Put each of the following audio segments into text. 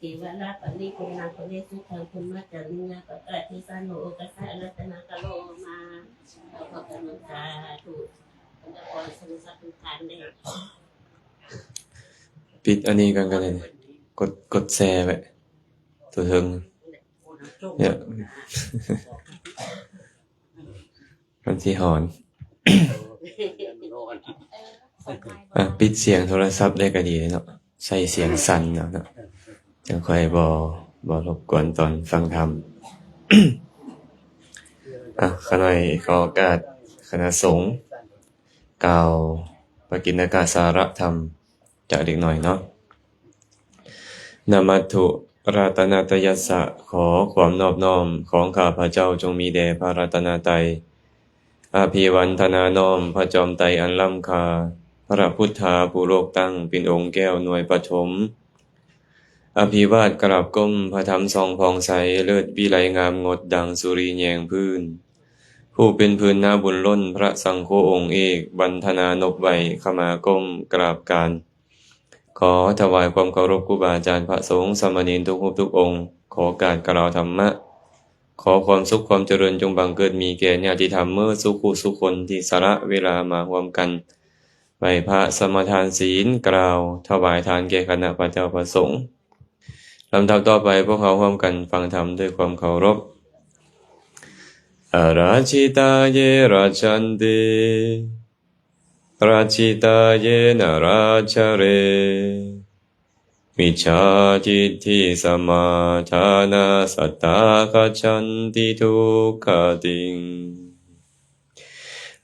ເກວະລາປະລິໂພນາປະເລສຸຄັງ ພຸມມະຈາຣິຍັງ ປະກາດເທສາໂນ ໂອກາສະ ອະລັດຕະນາກະໂລມາ ຂໍຂອບຄຸນສາທຸ ເປັນເຈົ້າຂອງສົງສາທຸກທ່ານເດ້. ປິດອັນນີ້ກ່ອນກໍໄດ້ ກົດ ກົດແຊໄວ້ຕົວເທິງ ເນຍ ມັນຊິຮ້ອນ. ອ່ະ ປິດສຽງໂທລະສັບໄດ້ກໍດີເນາະ, ໃສ່ສຽງສັ່ນເນາະ ເນາະ ຈັ່ງຄ່ອຍບໍ່ ບໍ່ລົບກວນຕອນຟັງທຳ. ອ່ະ ຂ້ານ້ອຍຂໍໂອກາດຄະນະສົງ ກ່າວປະກິນນະກະສາລະທຳຈັກເລັກນ້ອຍເນາະ. ນະມັດຖຸ ລັດຕະນະຕະຍັດສະ, ຂໍຄວາມນອບນ້ອມຂອງຂ້າພະເຈົ້າຈົ່ງມີແດ່ພະລັດຕະນະໄຕ. ອະພິວັນທະນານ້ອມພະຈອມໄຕອັນລ້ຳຄ່າ, ພະພຸດທາຜູ້ໂລກຕັ້ງເປັນອົງແກ້ວໜ່ວຍປະຖົມ. ອະພິວາດກາບກົ້ມພະທຳສ່ອງຜ່ອງໃສ, ເລີດວິໄລງາມງົດດັ່ງສຸຣີແຍງພື້ນ. ຜູ້ເປັນພື້ນນາບຸນລົ້ນ, ພະສັງໂຄອົງເອກ, ວັນທະນານົບໄຫວ້, ຂະມາກົ້ມກາບການ. ຂໍຖວາຍຄວາມເຄົາລົບຄູບາອາຈານພະສົງສາມະເນນທຸກຮູບທຸກອົງ, ຂໍການກ່າວທຳມະ, ຂໍຄວາມສຸກຄວາມຈະເລີນຈົ່ງບັງເກີດມີແກ່ຍາດຕິທຳເໝິດສູ່ຜູ້ສູ່ຄົນທີ່ສະຫຼະເວລາມາຮ່ວມກັນໄຫວ້ພະ ສະມາທານສິນ, ກ່າວຖວາຍທານແກ່ຄະນະພະເຈົ້າພະສົງ. ລຳດັບຕໍ່ໄປ ພວກເຮົາຮ່ວມກັນຟັງທຳດ້ວຍຄວາມເຄົາລົບ. ອະຣັດຊິຕາເຢ ຣັດຊັນຕິ ຣັດຊິຕາເຢ ນະຣັດຊະເຣ ມິດສາທິດຖິ ສະມາທານາ ສັດຕາ ຄັດສັນຕິ ທຸກຂະຕິງ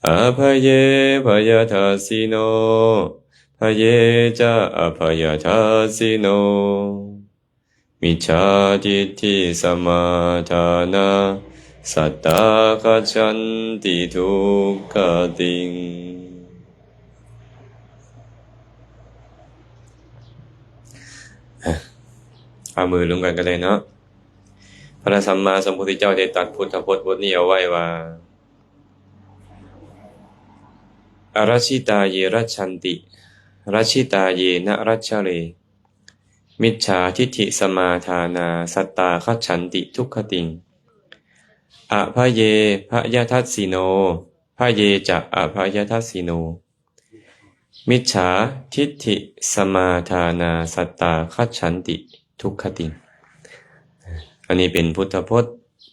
ອະພະເຢ ພະຍາທັດສິໂນ ພະເຢ ຈະ ອະພະຍາທັດສິໂນ ມິດສາທິດຖິ ສະມາທານາ ສັດຕາ ຄັດສັນຕິ ທຸກຂະຕິງ. ເອົາມືລົງກັນກໍໄດ້ເນາະ. ພະສຳມາສຳພຸດທະເຈົ້າໄດ້ຕັດພຸດທະພົດບົດນີ້ເອົາໄວ້ວ່າ ອະຣັດຊິຕາເຢ ຣັດຊັນຕິ ຣັດຊິຕາເຢ ນະຣັດຊະເຣ ມິດສາທິດຖິ ສະມາທານາ ສັດຕາ ຄັດສັນຕິ ທຸກຂະຕິງ ອະພະເຢ ພະຍາທັດສິໂນ ພະເຢ ຈະ ອະພະຍາທັດສິໂນ ມິດສາທິດຖິ ສະມາທານາ ສັດຕາ ຄັດສັນຕິ ທຸກຂະຕິງ. ອັນນີ້ເປັນພຸດທະພົດ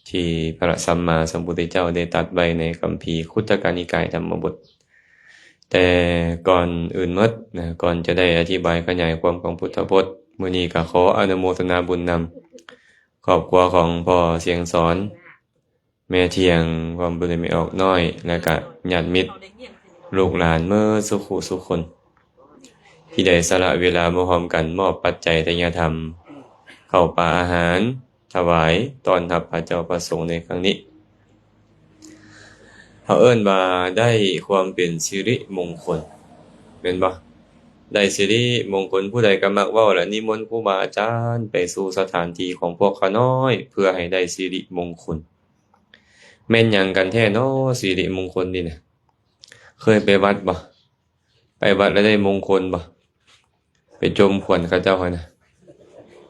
ທີ່ພະສຳມາສຳພຸດທະເຈົ້າໄດ້ຕັດໄວ້ໃນຄຳພີຄຸດທະກະນິກາຍທຳມະບົດ. ແຕ່ກ່ອນອື່ນໝົດນະ, ກ່ອນຈະໄດ້ອະທິບາຍຂະຫຍາຍຄວາມຂອງພຸດທະພົດ, ມື້ນີ້ກໍຂໍອະນຸໂມທະນາບຸນນຳຄອບຄົວຂອງພໍ່ສຽງສອນ, ແມ່ທ່ຽງ ພ້ອມດ້ວຍແມ່ອອກນ້ອຍ ແລະກະຍາດມິດ ລູກຫຼານເໝິດສູ່ຜູ້ສູ່ຄົນ ທີ່ໄດ້ສະຫຼະເວລາມາຮ່ວມກັນມອບປັດໄຈທະຍະທຳ ເຂົ້າປາອາຫານ ຖວາຍຕ້ອນຮັບພະເຈົ້າພະສົງໃນຄັ້ງນີ້. ເຮົາເອີ້ນວ່າໄດ້ຄວາມເປັນສິລິມົງຄົນ ແມ່ນບໍ່? ໄດ້ສິລິມົງຄົນ. ຜູ້ໃດກໍມັກເວົ້າລະ ນິມົນຄູບາອາຈານໄປສູ່ສະຖານທີ່ຂອງພວກຂ້ານ້ອຍ ເພື່ອໃຫ້ໄດ້ສິລິມົງຄົນ. ແມ່ນຫຍັງກັນແທ້ນໍ ສິລິມົງຄົນນີ້ນະ? ເຄີຍໄປວັດບໍ່? ໄປວັດແລ້ວໄດ້ມົງຄົນບໍ່? ໄປຈົ່ມຂວັນເຂົາເຈົ້າຫັ້ນນະ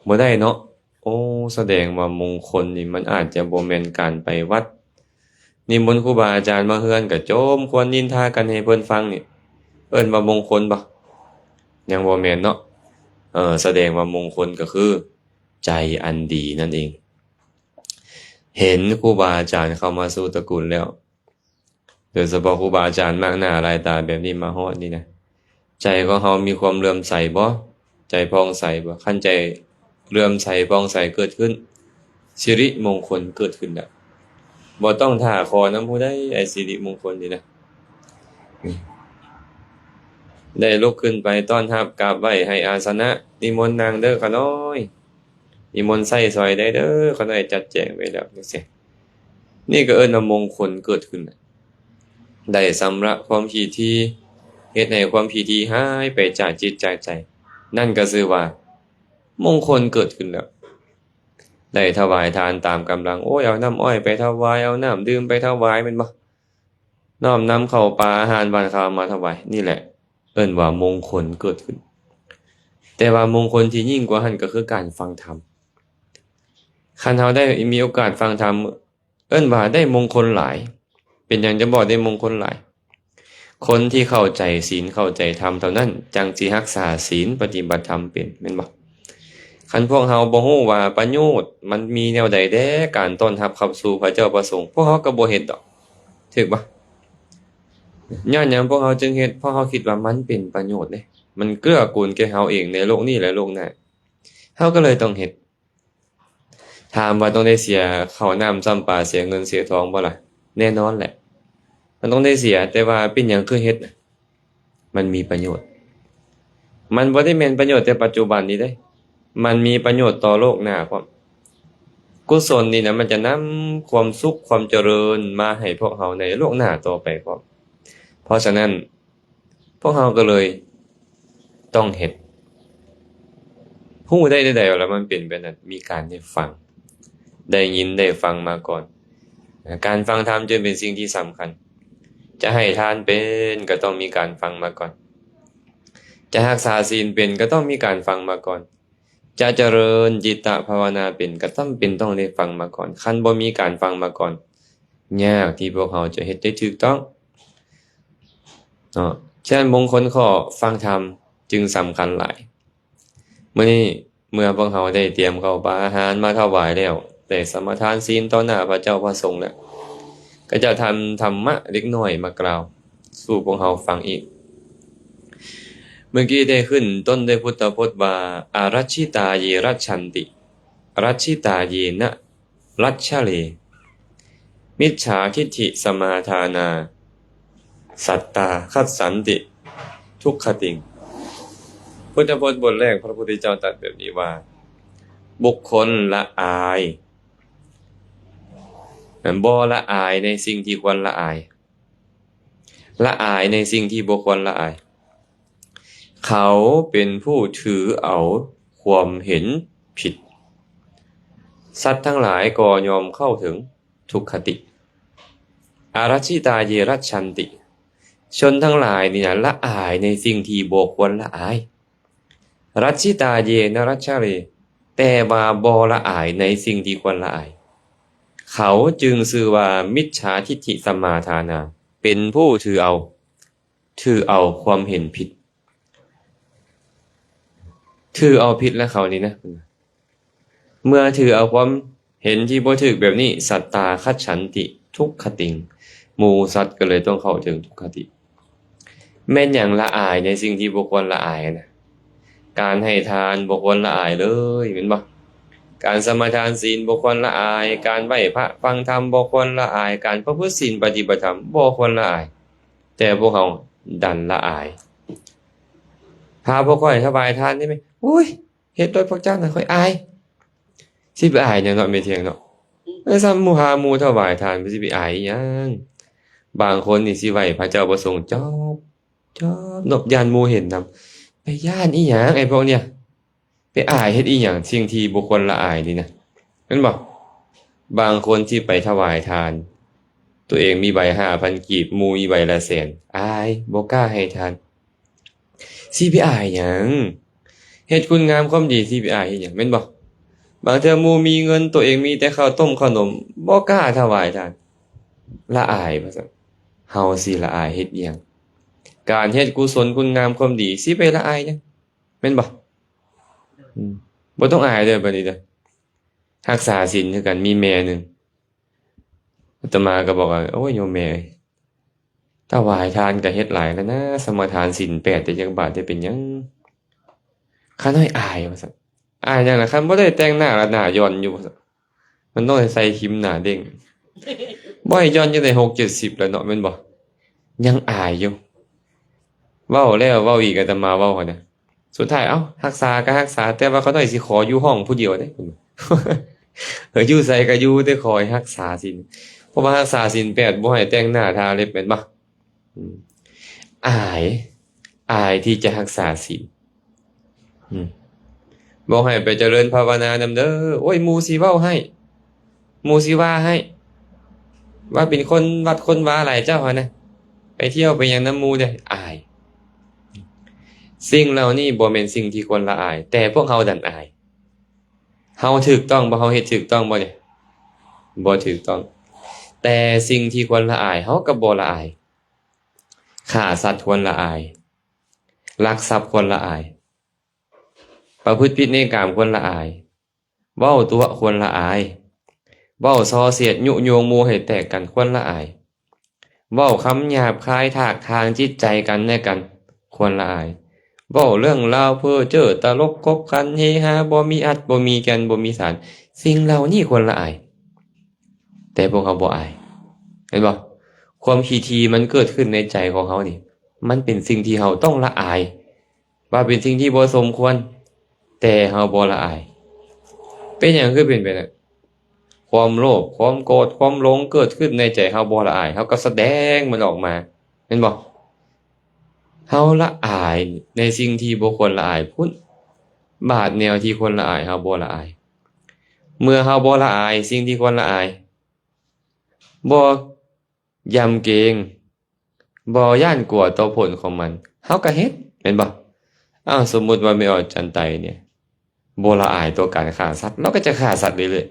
ບໍ່ໄດ້ເນາະ. ໂອ້ ສະແດງວ່າມົງຄົນນີ້ມັນອາດຈະບໍ່ແມ່ນການໄປວັດ. ນິມົນຄູບາອາຈານມາເຮືອນກໍຈົ່ມຄວນນິນທາກັນໃຫ້ເພິ່ນຟັງນີ້ ເອີ້ນວ່າມົງຄົນບໍ່? ຍັງບໍ່ແມ່ນເນາະ. ເອີ ສະແດງວ່າມົງຄົນກໍຄືໃຈອັນດີນັ້ນເອງ. ເຫັນຄູບາອາຈານເຂົ້າມາສູ່ຕະກຸນແລ້ວ ໂດຍສະເພາະຄູບາອາຈານມາກໜ້າຫຼາຍຕາແບບນີ້ມາຮອດນີ້ນະ, ໃຈຂອງເຮົາມີຄວາມເຫຼື້ອມໃສບໍ່? ໃຈຜ່ອງໃສບໍ່? ຄັນໃຈເຫຼື້ອມໃສຜ່ອງໃສເກີດຂຶ້ນ, ສິລິມົງຄົນເກີດຂຶ້ນແລ້ວ. ບໍ່ຕ້ອງຖ້າຂໍນຳຜູ້ໃດ, ໄອ້ສິລິມົງຄົນນີ້ນະ. ໄດ້ລຸກຂຶ້ນໄປຕ້ອນຮັບ, ກາບໄຫວ້, ໃຫ້ອາສະນະ, ນິມົນນັ່ງເດີຂ້ານ້ອຍ. ນິມົນໃຊ້ສອຍໄດ້ເດີ, ຂ້ານ້ອຍຈັດແຈງໄວ້ແລ້ວ ຈັ່ງຊີ້. ນີ້ກໍເອີ້ນວ່າມົງຄົນເກີດຂຶ້ນ, ໄດ້ຊຳລະຄວາມຂີ້ຖີ່, ເຮັດໃຫ້ຄວາມຂີ້ຖີ່ຫາຍໄປຈາກຈິດຈາກໃຈ, ນັ້ນກໍຊື່ວ່າມົງຄົນເກີດຂຶ້ນແລ້ວ. ໄດ້ຖວາຍທານຕາມກຳລັງ, ໂອ້ຍ ເອົານ້ຳອ້ອຍໄປຖວາຍ, ເອົານ້ຳດື່ມໄປຖວາຍ, ແມ່ນບໍ່? ນ້ອມນຳເຂົ້າປາອາຫານຫວານຄາວມາຖວາຍ, ນີ້ແຫຼະ ເອີ້ນວ່າມົງຄົນເກີດຂຶ້ນ. ແຕ່ວ່າມົງຄົນທີ່ຍິ່ງກວ່າຫັ້ນກໍຄືການຟັງທຳ. ຄັນເຮົາໄດ້ມີໂອກາດຟັງທຳ ເອີ້ນວ່າໄດ້ມົງຄົນຫຼາຍ. ເປັນຫຍັງຈະບອກໄດ້ມົງຄົນຫຼາຍ? ຄົນທີ່ເຂົ້າໃຈສິນ ເຂົ້າໃຈທຳເທົ່ານັ້ນ ຈັ່ງຊິຮັກສາສິນ ປະຕິບັດທຳເປັນ ແມ່ນບໍ່? ຄັນພວກເຮົາບໍ່ຮູ້ວ່າປະໂຫຍດມັນມີແນວໃດແດ່ ການຕ້ອນຮັບຂັບສູ່ພະເຈົ້າພະສົງ ພວກເຮົາກໍບໍ່ເຮັດດອກ ຖືກບໍ່? ຍ້ອນຫຍັງພວກເຮົາຈຶ່ງເຮັດ? ເພາະເຮົາຄິດວ່າມັນເປັນປະໂຫຍດເດ້ ມັນເກື້ອກູນແກ່ເຮົາເອງໃນໂລກນີ້ ແລະ ໂລກໜ້າ ເຮົາກໍເລີຍຕ້ອງເຮັດ. ຖາມວ່າຕ້ອງໄດ້ເສຍເຂົ້ານ້ຳຊ້ຳປາ ເສຍເງິນເສຍທອງບໍ່ລະ? ແນ່ນອນແຫຼະ ມັນຕ້ອງໄດ້ເສຍ, ແຕ່ວ່າເປັນຫຍັງຄືເຮັດ? ມັນມີປະໂຫຍດ. ມັນບໍ່ໄດ້ແມ່ນປະໂຫຍດແຕ່ປັດຈຸບັນນີ້ເດ້, ມັນມີປະໂຫຍດຕໍ່ໂລກໜ້າພ້ອມ. ກຸສົນນີ້ນະ ມັນຈະນຳຄວາມສຸກຄວາມຈະເລີນມາໃຫ້ພວກເຮົາໃນໂລກໜ້າຕໍ່ໄປພ້ອມ. ເພາະສະນັ້ນ ພວກເຮົາກໍເລີຍຕ້ອງເຮັດ. ຮູ້ໄດ້ແນວໃດວ່າມັນເປັນແບບນັ້ນ? ມີການໄດ້ຟັງ, ໄດ້ຍິນໄດ້ຟັງມາກ່ອນ. ການຟັງທຳຈຶ່ງເປັນສິ່ງທີ່ສຳຄັນ. ຈະໃຫ້ທານເປັນກໍຕ້ອງມີການຟັງມາກ່ອນ. ຈະຮັກສາສິນເປັນກໍຕ້ອງມີການຟັງມາກ່ອນ. ຈະຈະເລີນຈິດຕະພາວະນາເປັນ ກໍຈຳເປັນຕ້ອງໄດ້ຟັງມາກ່ອນ. ຄັນບໍ່ມີການຟັງມາກ່ອນ, ຍາກທີ່ພວກເຮົາຈະເຮັດໄດ້ຖືກຕ້ອງເນາະ. ສະນັ້ນ ມົງຄົນຂໍ້ຟັງທຳຈຶ່ງສຳຄັນຫຼາຍ. ມື້ນີ້ເມື່ອພວກເຮົາໄດ້ຕຽມເຂົ້າປາອາຫານມາຖວາຍແລ້ວ, ໄດ້ສະມາທານສິນຕໍ່ໜ້າພະເຈົ້າພະສົງແລ້ວ, ກໍຈະທຳທຳມະເລັກນ້ອຍມາກ່າວສູ່ພວກເຮົາຟັງອີກ. ເມື່ອກີ້ໄດ້ຂຶ້ນຕົ້ນດ້ວຍພຸດທະພົດວ່າ ອະຣັດຊິຕາເຢ ຣັດຊັນຕິ ຣັດຊິຕາເຢນະ ຣັດຊະເລ ມິດສາທິດຖິສະມາທານາ ສັດຕາຄັດສັນຕິ ທຸກຄະຕິງ. ພຸດທະພົດບົດແລກ ພະພຸດທະເຈົ້າຕັດແບບນີ້ວ່າ ບຸກຄົນລະອາຍ ບໍ່ລະອາຍໃນສິ່ງທີ່ຄວນລະອາຍ, ລະອາຍໃນສິ່ງທີ່ບໍ່ຄວນລະອາຍ. ເຂົາເປັນຜູ້ຖືເອົາຄວາມເຫັນຜິດ. ສັດທັງຫຼາຍກໍຍ່ອມເຂົ້າເຖິງທຸກຄະຕິ. ອະຣັດຊິຕາເຢ ຣັດຊັນຕິ. ຊົນທັງຫຼາຍນີ້ນະ ລະອາຍໃນສິ່ງທີ່ບໍ່ຄວນລະອາຍ. ຣັດຊິຕາເຢນະ ຣັດຊະເລ. ແຕ່ວ່າບໍ່ລະອາຍໃນສິ່ງທີ່ຄວນລະອາຍ. ເຂົາຈຶ່ງຊື່ວ່າ ມິດສາທິດຖິສະມາທານາ. ເປັນຜູ້ຖືເອົາ ຖືເອົາຄວາມເຫັນຜິດ. ຖືເອົາຜິດແລ້ວເຂົານີ້ນະ. ເມື່ອຖືເອົາຄວາມເຫັນທີ່ບໍ່ຖືກແບບນີ້, ສັດຕາຄັດສັນຕິ ທຸກຄະຕິງ. ໝູ່ສັດກໍເລີຍຕ້ອງເຂົ້າເຖິງທຸກຄະຕິ. ແມ່ນຫຍັງລະອາຍໃນສິ່ງທີ່ບໍ່ຄວນລະອາຍນະ? ການໃຫ້ທານບໍ່ຄວນລະອາຍເລີຍ, ແມ່ນບໍ່? ການສະມາທານສິນບໍ່ຄວນລະອາຍ, ການໄຫວ້ພະຟັງທຳບໍ່ຄວນລະອາຍ, ການປະພຶດສິນປະຕິບັດທຳບໍ່ຄວນລະອາຍ. ແຕ່ພວກເຮົາດັນລະອາຍ. ພາພວກຂ້ອຍຖວາຍທານໄດ້ໄໝ? ໂອ້ຍ, ເຮັດໂລດພວກເຈົ້ານະ, ຂ້ອຍອາຍ. ຊິໄປອາຍຫຍັງເນາະ ແມ່ທ່ຽງເນາະ? ເອີ ຊ້ຳໝູ່ ພາໝູ່ຖວາຍທານ ຊິໄປອາຍອີຫຍັງ? ບາງຄົນນີ້ຊິໄຫວ້ພະເຈົ້າພະສົງ ຈອບ ຈອບເນາະ, ຢ້ານໝູ່ເຫັນນຳ. ໄປຢ້ານອີຫຍັງໄອ້ພວກເນີ້ຍ? ໄປອາຍເຮັດອີຫຍັງ ສິ່ງທີ່ບໍ່ຄວນລະອາຍນີ້ນະ, ແມ່ນບໍ່? ບາງຄົນທີ່ໄປຖວາຍທານ ຕົວເອງມີໃບຫ້າພັນກີບ ໝູ່ມີໃບລະແສນ, ອາຍ ບໍ່ກ້າໃຫ້ທານ. ຊິໄປອາຍຫຍັງ? ເຮັດຄຸນງາມຄວາມດີ ຊິໄປອາຍເຮັດຫຍັງ, ແມ່ນບໍ່? ບາງເທື່ອໝູ່ມີເງິນ ຕົວເອງມີແຕ່ເຂົ້າຕົ້ມເຂົ້າໜົມ ບໍ່ກ້າຖວາຍທານ, ລະອາຍວ່າຊັ້ນ. ເຮົາຊິລະອາຍເຮັດຫຍັງ? ການເຮັດກຸສົນຄຸນງາມຄວາມດີ ຊິໄປລະອາຍຫຍັງ? ແມ່ນບໍ່? ອືມ ບໍ່ຕ້ອງອາຍເດີ ບາດນີ້ເດີ. ຮັກສາສິນຄືກັນ, ມີແມ່ໜຶ່ງ ອາດຕະມາກໍບອກວ່າ ໂອ້ຍ ໂຍມແມ່ເອີຍ, ຖວາຍທານກໍເຮັດຫຼາຍແລ້ວນະ, ສະມາທານສິນແປດໄດ້ຈັກບາດ ໄດ້ເປັນຫຍັງ? ຂ້ານ້ອຍອາຍ ວ່າຊັ້ນ. ອາຍຫຍັງລະ? ຄັນບໍ່ໄດ້ແຕ່ງໜ້າລະໜ້າຢ່ອນຢູ່ ວ່າຊັ້ນ. ມັນຕ້ອງໄດ້ໃສ່ຄຣີມໜ້າເດັ່ງ. ບໍ່ໃຫ້ຢ່ອນຈັ່ງໃດ ຫົກເຈັດສິບແລ້ວເນາະ, ແມ່ນບໍ່? ຍັງອາຍຢູ່. ເວົ້າແລ້ວເວົ້າອີກ, ອາດຕະມາເວົ້າຫັ້ນນະ. ສຸດທ້າຍ ເອົ້າ ຮັກສາກໍຮັກສາ, ແຕ່ວ່າຂ້ານ້ອຍຊິຂໍຢູ່ຫ້ອງຜູ້ດຽວເດ້. ເອີ ຢູ່ໃສກໍຢູ່, ແຕ່ຂໍໃຫ້ຮັກສາສິນ, ເພາະວ່າຮັກສາສິນແປດ ບໍ່ໃຫ້ແຕ່ງໜ້າທາເລັບ, ແມ່ນບໍ່? ອາຍ, ອາຍທີ່ຈະຮັກສາສິນ. ອືມ ບອກໃຫ້ໄປຈະເລີນພາວະນານຳເດີ. ໂອ້ຍ ໝູ່ຊິເວົ້າໃຫ້, ໝູ່ຊິວ່າໃຫ້, ວ່າເປັນຄົນວັດຄົນວາຫຼາຍເຈົ້າຫັ້ນນະ, ໄປທ່ຽວໄປຫຍັງນຳໝູ່ເດ້, ອາຍ. ສິ່ງເຫຼົ່ານີ້ບໍ່ແມ່ນສິ່ງທີ່ຄວນລະອາຍ, ແຕ່ພວກເຮົາດັນອາຍ. ເຮົາຖືກຕ້ອງບໍ່? ເຮົາເຮັດຖືກຕ້ອງບໍ່ນີ້? ບໍ່ຖືກຕ້ອງ. ແຕ່ສິ່ງທີ່ຄວນລະອາຍ ເຮົາກໍບໍ່ລະອາຍ. ຂ້າສັດຄວນລະອາຍ, ລັກຊັບຄວນລະອາຍ, ປະພຶດຜິດໃນກາມຄວນລະອາຍ, ເວົ້າຕົວະຄວນລະອາຍ, ເວົ້າສ່ອສຽດຍຸຍົງໝູ່ໃຫ້ແຕກກັນຄວນລະອາຍ, ເວົ້າຄຳຫຍາບຄາຍຖາກຖາງຈິດໃຈກັນແລະກັນຄວນລະອາຍ, ເວົ້າເລື່ອງລາວເພີ້ເຈີ້ຕະຫຼົກຂົບຂັນເຮຮາ ບໍ່ມີອັດ ບໍ່ມີແກ່ນ ບໍ່ມີສານ, ສິ່ງເຫຼົ່ານີ້ຄວນລະອາຍ. ແຕ່ພວກເຮົາບໍ່ອາຍ. ເຫັນບໍ່? ຄວາມຂີ້ຖີ່ມັນເກີດຂຶ້ນໃນໃຈຂອງເຮົານີ້ ມັນເປັນສິ່ງທີ່ເຮົາຕ້ອງລະອາຍ ວ່າເປັນສິ່ງທີ່ບໍ່ສົມຄວນ, ແຕ່ເຮົາບໍ່ລະອາຍ. ເປັນຫຍັງຄືເປັນແບບນັ້ນ? ຄວາມໂລບ, ຄວາມໂກດ, ຄວາມຫຼົງເກີດຂຶ້ນໃນໃຈເຮົາບໍ່ລະອາຍ, ເຮົາກໍສະແດງມັນອອກມາ. ເຫັນບໍ່? ເຮົາລະອາຍໃນສິ່ງທີ່ບໍ່ຄວນລະອາຍພຸ້ນ, ບາດແນວທີ່ຄວນລະອາຍ ເຮົາບໍ່ລະອາຍ. ເມື່ອເຮົາບໍ່ລະອາຍສິ່ງທີ່ຄວນລະອາຍ, ບໍ່ຢຳເກງ, ບໍ່ຢ້ານກົວຕໍ່ຜົນຂອງມັນ, ເຮົາກໍເຮັດ, ແມ່ນບໍ່? ອ້າວ, ສົມມຸດວ່າແມ່ອອດຈັນໄຕນີ້ ບໍ່ລະອາຍຕໍ່ການຂ້າສັດ, ລາວກໍຈະຂ້າສັດເລື້ອຍ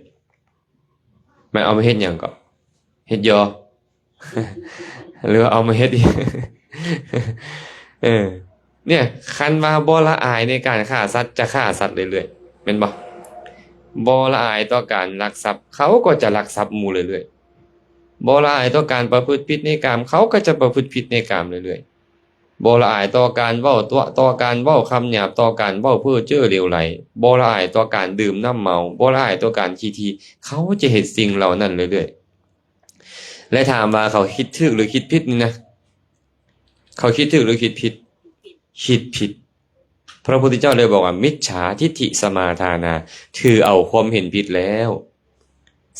ໆ. ມັນເອົາມາເຮັດຫຍັງເກາະ? ເຮັດຢໍ ຫຼືວ່າເອົາມາເຮັດອີ່ຫຍັງ? ເອີ ເນີ້ຍ ຄັນວ່າບໍ່ລະອາຍໃນການຂ້າສັດ ຈະຂ້າສັດເລື້ອຍໆ ແມ່ນບໍ່? ບໍ່ລະອາຍຕໍ່ການລັກຊັບ ເຂົາກໍຈະລັກຊັບໝູ່ເລື້ອຍໆ. ບໍ່ລະອາຍຕໍ່ການປະພຶດຜິດໃນກາມ ເຂົາກໍຈະປະພຶດຜິດໃນກາມເລື້ອຍໆ. ບໍ່ລະອາຍຕໍ່ການເວົ້າຕົວະ, ຕໍ່ການເວົ້າຄຳຫຍາບ, ຕໍ່ການເວົ້າເພ້ອເຈີ້ເຫຼວໄຫຼ, ບໍ່ລະອາຍຕໍ່ການດື່ມນ້ຳເມົາ, ບໍ່ລະອາຍຕໍ່ການຂີ້ຖີ່, ເຂົາຈະເຮັດສິ່ງເຫຼົ່ານັ້ນເລື້ອຍໆ. ແລະ ຖາມວ່າເຂົາຄິດຖືກຫຼືຄິດຜິດນີ້ນະ? ເຂົາຄິດຖືກຫຼືຄິດຜິດ? ຄິດຜິດ. ພະພຸດທະເຈົ້າເລີຍບອກວ່າ ມິດສາທິດຖິສະມາທານາ, ຖືເອົາຄວາມເຫັນຜິດແລ້ວ.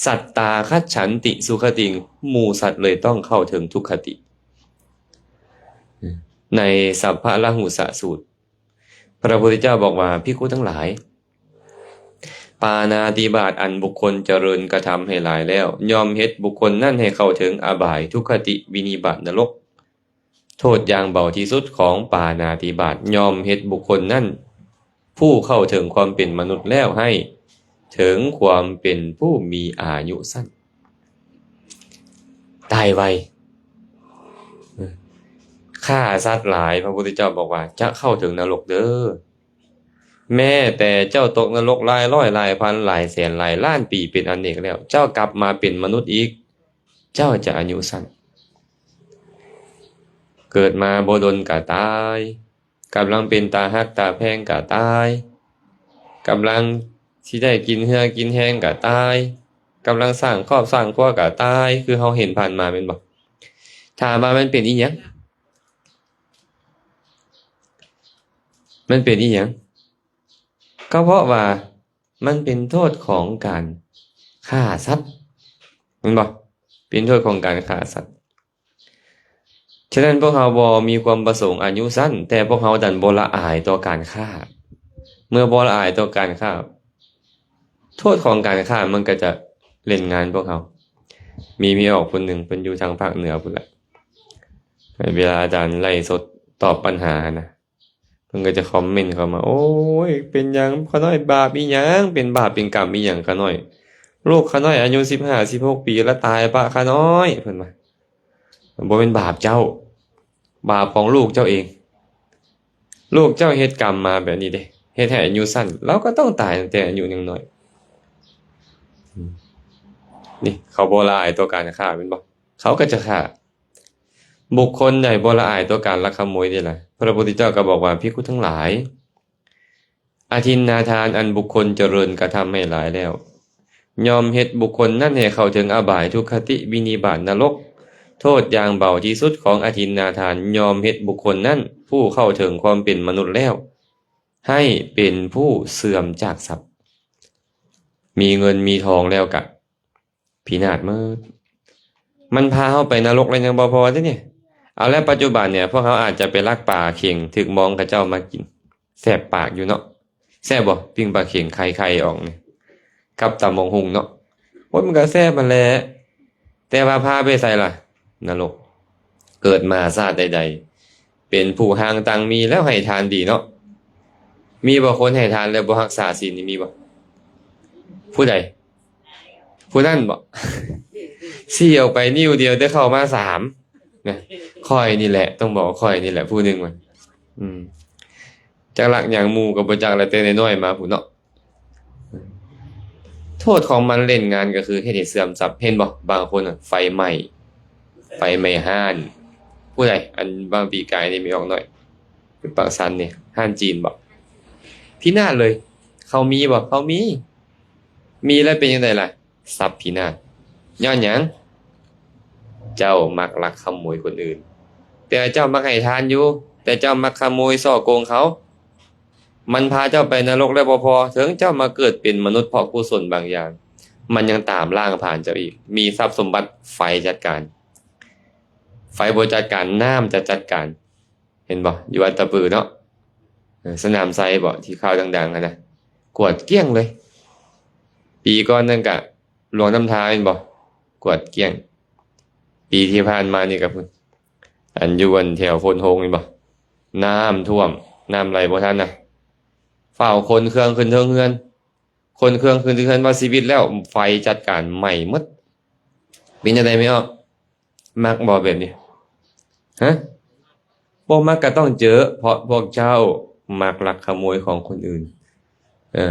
ສັດຕາຄັດສັນຕິສຸຄະຕິງ, ໝູ່ສັດເລີຍຕ້ອງເຂົ້າເຖິງທຸກຄະຕິ. ໃນສັບພະລາຫຸສະສູດ ພະພຸດທະເຈົ້າບອກວ່າ ພິກຂຸທັງຫຼາຍ, ປານາຕິບາດອັນບຸກຄົນຈະເລີນກະທຳໃຫ້ຫຼາຍແລ້ວ ຍ່ອມເຮັດບຸກຄົນນັ້ນໃຫ້ເຂົ້າເຖິງອະບາຍ, ທຸກຄະຕິ, ວິນິບາດ, ນະລົກ. ໂທດຢ່າງເບົາທີ່ສຸດຂອງປານາຕິບາດ ຍ່ອມເຮັດບຸກຄົນນັ້ນ ຜູ້ເຂົ້າເຖິງຄວາມເປັນມະນຸດແລ້ວ ໃຫ້ເຖິງຄວາມເປັນຜູ້ມີອາຍຸສັ້ນ, ຕາຍໄວ, ຂ້າສັດຫຼາຍ, ພະພຸດທະເຈົ້າບອກວ່າ ຈະເຂົ້າເຖິງນະລົກເດີ້. ແມ້ແຕ່ເຈົ້າຕົກນະລົກຫຼາຍຮ້ອຍ, ຫຼາຍພັນ, ຫຼາຍແສນ, ຫຼາຍລ້ານປີເປັນອະເນກແລ້ວ, ເຈົ້າກັບມາເປັນມະນຸດອີກ, ເຈົ້າຈະອາຍຸສັ້ນ. ເກີດມາບໍ່ດົນກໍຕາຍ, ກຳລັງເປັນຕາຮັກຕາແພງກໍຕາຍ, ກຳລັງຊິໄດ້ກິນເຫື່ອກິນແຮງກໍຕາຍ, ກຳລັງສ້າງຄອບສ້າງຄົວກໍຕາຍ, ຄືເຮົາເຫັນຜ່ານມາແມ່ນບໍ່? ຖາມວ່າມັນເປັນອີ່ຫຍັງ? ມັນເປັນອີ່ຫຍັງ? ກໍເພາະວ່າມັນເປັນໂທດຂອງການຂ້າສັດ, ແມ່ນບໍ່? ເປັນໂທດຂອງການຂ້າສັດ. ສະນັ້ນພວກເຮົາບໍ່ມີຄວາມປະສົງອາຍຸສັ້ນ, ແຕ່ພວກເຮົາດັນບໍ່ລະອາຍຕໍ່ການຂ້າ. ເມື່ອບໍ່ລະອາຍຕໍ່ການຂ້າ, ໂທດຂອງການຂ້າມັນກໍຈະຫຼິ້ນງານພວກເຮົາ. ມີແມ່ອອກຄົນໜຶ່ງ, ເພິ່ນຢູ່ທາງພາກເໜືອພຸ້ນລະ. ເວລາອາຈານໄລຟ໌ສົດຕອບປັນຫາຫັ້ນນະ, ເພິ່ນກໍຈະຄອມເມັນເຂົ້າມາ, ໂອ້ຍ ເປັນຫຍັງຂ້ານ້ອຍ? ບາບອີ່ຫຍັງ? ເປັນບາບເປັນກຳອີ່ຫຍັງຂ້ານ້ອຍ? ລູກຂ້ານ້ອຍອາຍຸສິບຫ້າ ສິບຫົກປີ ລະຕາຍປະຂ້ານ້ອຍ, ເພິ່ນວ່າ. ບໍ່ແມ່ນບາບເຈົ້າ, ບາບຂອງລູກເຈົ້າເອງ. ລູກເຈົ້າເຮັດກຳມາແບບນີ້ເດ້, ເຮັດໃຫ້ອາຍຸສັ້ນ, ລາວກໍຕ້ອງຕາຍຕັ້ງແຕ່ອາຍຸຍັງນ້ອຍ. ນີ້ ເຂົາບໍ່ລະອາຍຕໍ່ການຂ້າແມ່ນບໍ່? ເຂົາກໍຈະຂ້າ. ບຸກຄົນໃດບໍ່ລະອາຍຕໍ່ການລັກຂະໂມຍເດລະ? ພະພຸດທະເຈົ້າກໍບອກວ່າ, ພິກຂຸທັງຫຼາຍ, ອະທິນນາທານອັນບຸກຄົນຈະເລີນກະທຳໃຫ້ຫຼາຍແລ້ວ, ຍ່ອມເຮັດບຸກຄົນນັ້ນໃຫ້ເຂົ້າເຖິງອະບາຍ, ທຸກຄະຕິ, ວິນິບາດ, ນະລົກ. ໂທດຢ່າງເບົາທີ່ສຸດຂອງອະທິນນາທານ ຍ່ອມເຮັດບຸກຄົນນັ້ນ ຜູ້ເຂົ້າເຖິງຄວາມເປັນມະນຸດແລ້ວ ໃຫ້ເປັນຜູ້ເສື່ອມຈາກຊັບ. ມີເງິນມີທອງແລ້ວກະ ພິນາດໝົດ. ມັນພາເຮົາໄປນະລົກແລ້ວຍັງບໍ່ພໍເດ້ນີ້. ເອົາແລ້ວ ປັດຈຸບັນນີ້ ພວກເຮົາອາດຈະໄປລັກປາເຂັງ ຖືກມອງເຂົາເຈົ້າມາກິນ. ແສບປາກຢູ່ເນາະ. ແຊບບໍ່? ປີ້ງປາເຂັງໄຂ່ໆອອກນີ້ ກັບຕຳບັກຫຸ່ງເນາະ. ໂອ້ຍ ມັນກໍແຊບຫັ້ນແຫຼະ. ແຕ່ວ່າພາໄປໃສລະ? ນະລົກ. ເກີດມາຊາດໃດ ເປັນຜູ້ຫ່າງຕ່າງມີແລ້ວໃຫ້ທານດີເນາະ. ມີບໍ່ຄົນໃຫ້ທານແລ້ວບໍ່ຮັກສາສິນນີ້ ມີບໍ່? ຜູ້ໃດ? ຜູ້ນັ້ນບໍ? ຊີ້ອອກໄປນິ້ວດຽວ ແຕ່ເຂົ້າມາສາມນະ. ຂ້ອຍນີ້ແຫຼະ ຕ້ອງບອກວ່າຂ້ອຍນີ້ແຫຼະຜູ້ໜຶ່ງວ່າ. ອືມ ຈັກລັກຫຍັງ ໝູ່ກໍບໍ່ຈັກແຫຼະ ແຕ່ນ້ອຍໆມາພຸ້ນເນາະ. ໂທດຂອງມັນເລ່ນງານກໍຄືເຮັດໃຫ້ເສື່ອມຊັບ. ເຫັນບໍ່? ບາງຄົນນະ ໄຟໄໝ້ ໄຟໄໝ້ຮ້ານ. ຜູ້ໃດ? ອັນບາງປີກາຍນີ້ ມີອອກໜ້ອຍ ຢູ່ປາກຊັນນີ້ ຮ້ານຈີນບໍ? ພິນາດເລີຍ. ເຂົາມີບໍ? ເຂົາມີ. ມີແລ້ວເປັນຈັ່ງໃດລະ? ຊັບພິນາດ. ຍ້ອນຫຍັງ? ເຈົ້າມັກລັກຂະໂມຍຄົນອື່ນ. ແຕ່ເຈົ້າມັກໃຫ້ທານຢູ່, ແຕ່ເຈົ້າມັກຂະໂມຍສໍ້ໂກງເຂົາ. ມັນພາເຈົ້າໄປນະລົກແລ້ວບໍ່ພໍ, ເຖິງເຈົ້າມາເກີດເປັນມະນຸດເພາະກຸສົນບາງຢ່າງ, ມັນຍັງຕາມລ້າງຜານເຈົ້າອີກ. ມີຊັບສົມບັດ, ໄຟຈັດການ. ໄຟບໍ່ຈັດການ, ນ້ຳຈະຈັດການ. ເຫັນບໍ່? ຢູ່ອັດຕະປືເນາະ, ເອີ ສະໜາມໄຊບໍ ທີ່ຂ່າວດັງໆຫັ້ນນະ, ກວດກ້ຽງເລີຍ. ປີກ່ອນນັ້ນກະຫຼວງນ້ຳທາແມ່ນບໍ່? ກວດກ້ຽງ. ປີທີ່ຜ່ານມານີ້ກະພຸ້ນ, ອັນຢູ່ອັນແຖວໂພນໂຮງແມ່ນບໍ່? ນ້ຳຖ້ວມ, ນ້ຳໄຫຼບໍ່ທັນນະ, ຟ້າວຂົນເຄື່ອງຂຶ້ນເທິງເຮືອນ, ຂົນເຄື່ອງຂຶ້ນເທິງເຮືອນວ່າຊີວິດແລ້ວ, ໄຟຈັດການໄໝ້ໝົດ. ເປັນຈັ່ງໃດແມ່ອອກ? ມັກບໍ່ແບບນີ້? ຮະ? ບໍ່ມັກກໍຕ້ອງເຈີ, ເພາະພວກເຈົ້າມັກລັກຂະໂມຍຂອງຄົນອື່ນ. ເອີ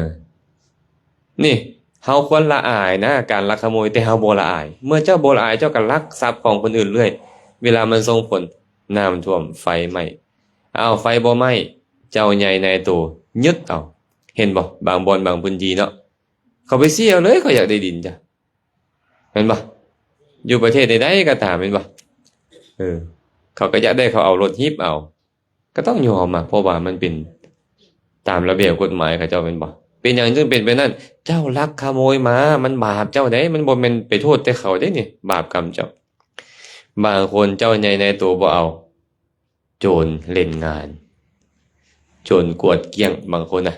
ນີ້ ເຮົາຄວນລະອາຍນະ ການລັກຂະໂມຍ, ແຕ່ເຮົາບໍ່ລະອາຍ. ເມື່ອເຈົ້າບໍ່ລະອາຍ, ເຈົ້າກໍລັກຊັບຂອງຄົນອື່ນເລື້ອຍ, ເວລາມັນສົ່ງຜົນ ນ້ຳຖ້ວມ, ໄຟໄໝ້. ອ້າວ ໄຟບໍ່ໄໝ້, ເຈົ້າໃຫຍ່ນາຍໂຕຍຶດເອົາ. ເຫັນບໍ່? ບາງບ່ອນບາງພື້ນທີ່ເນາະ, ເຂົາໄປເສຍເອົາເລີຍ, ເຂົາຢາກໄດ້ດິນຈ້ະ. ແມ່ນບໍ່? ຢູ່ປະເທດໃດໆກໍຕາມ ແມ່ນບໍ່? ເອີ ເຂົາກໍຢາກໄດ້, ເຂົາເອົາລົດຮີບເອົາ, ກໍຕ້ອງຍອມອະ, ເພາະວ່າມັນເປັນຕາມລະບຽບກົດໝາຍເຂົາເຈົ້າ ແມ່ນບໍ່? ເປັນຫຍັງຈຶ່ງເປັນແບບນັ້ນ? ເຈົ້າລັກຂະໂມຍມາ, ມັນບາບເຈົ້າເດ້, ມັນບໍ່ແມ່ນໄປໂທດແຕ່ເຂົາເດ້ນີ້, ບາບກຳເຈົ້າ. ບາງຄົນເຈົ້າໃຫຍ່ນາຍໂຕບໍ່ເອົາ, ໂຈນເລ່ນງານ, ໂຈນກວດກ້ຽງບາງຄົນນະ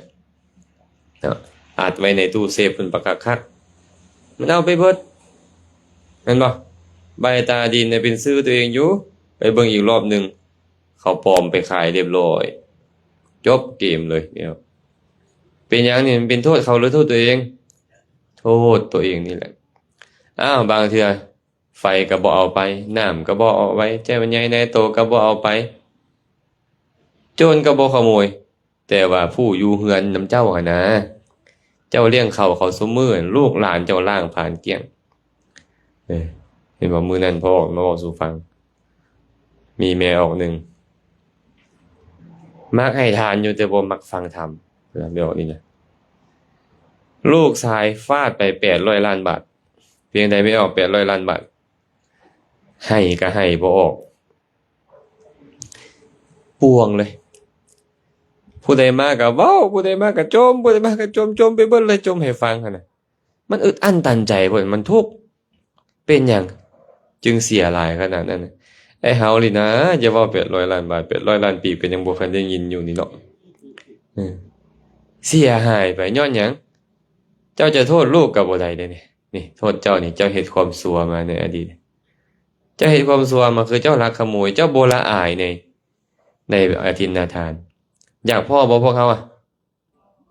ເນາະ, ອັດໄວ້ໃນຕູ້ເຊຟເພິ່ນບັກຄັກໆ, ມັນເອົາໄປເບິດ ແມ່ນບໍ່? ໃບຕາດິນນະເປັນຊື່ຕົວເອງຢູ່, ໄປເບິ່ງອີກລອບໜຶ່ງ ເຂົາປອມໄປຂາຍລຽບລ້ອຍ, ຈົບເກມເລີຍ. ເປັນຫຍັງນີ້? ມັນເປັນໂທດເຂົາ ຫຼື ໂທດຕົວເອງ? ໂທດຕົວເອງນີ້ແຫຼະ. ອ້າວ ບາງເທື່ອ ໄຟກໍບໍ່ເອົາໄປ, ນ້ຳກໍບໍ່ເອົາໄປ, ເຈົ້າໃຫຍ່ນາຍໂຕກໍບໍ່ເອົາໄປ, ໂຈນກໍບໍ່ຂະໂມຍ, ແຕ່ວ່າຜູ້ຢູ່ເຮືອນນຳເຈົ້າຫັ້ນນະ, ເຈົ້າລ້ຽງເຂົ້າເຂົາຊຸມມື້, ລູກຫຼານເຈົ້າລ້າງຜານກ້ຽງ. ເອີ ເຫັນບໍ່? ມື້ນັ້ນພໍ່ອອກມາເວົ້າສູ່ຟັງ, ມີແມ່ອອກໜຶ່ງ ມັກໃຫ້ທານຢູ່ ແຕ່ບໍ່ມັກຟັງທຳ, ແມ່ອອກນີ້ນະ. ລູກຊາຍຟາດໄປແປດຮ້ອຍລ້ານບາດ. ພຽງໃດແມ່ອອກແປດຮ້ອຍລ້ານບາດ, ໃຫ້ກໍໃຫ້ບໍ່ອອກ, ປ່ວງເລີຍ. ຜູ້ໃດມາກໍເວົ້າ, ຜູ້ໃດມາກໍຈົ່ມ, ຜູ້ໃດມາກໍຈົ່ມ, ຈົ່ມໄປເບິດເລີຍ, ຈົ່ມໃຫ້ຟັງຫັ້ນນະ. ມັນອຶດອັ້ນຕັນໃຈພຸ້ນ, ມັນທຸກ. ເປັນຫຍັງຈຶ່ງເສຍຫຼາຍຂະໜາດນັ້ນ? ໄອ້ເຮົານີ້ນະ, ຢ່າເວົ້າແປດຮ້ອຍລ້ານບາດ, ແປດຮ້ອຍລ້ານປີບກໍຍັງບໍ່ເຄີຍໄດ້ຍິນຢູ່ນີ້ເນາະ. ເອີ ເສຍຫາຍໄປຍ້ອນຫຍັງ? ເຈົ້າຈະໂທດລູກກໍບໍ່ໄດ້ເດ້ນີ້. ນີ້ ໂທດເຈົ້ານີ້, ເຈົ້າເຮັດຄວາມຊົ່ວມາໃນອະດີດ, ເຈົ້າເຮັດຄວາມຊົ່ວມາ, ຄືເຈົ້າລັກຂະໂມຍ, ເຈົ້າບໍ່ລະອາຍໃນ, ໃນອະທິນນາທານ. ຢາກພໍ້ບໍ່ພວກເຮົາອະ?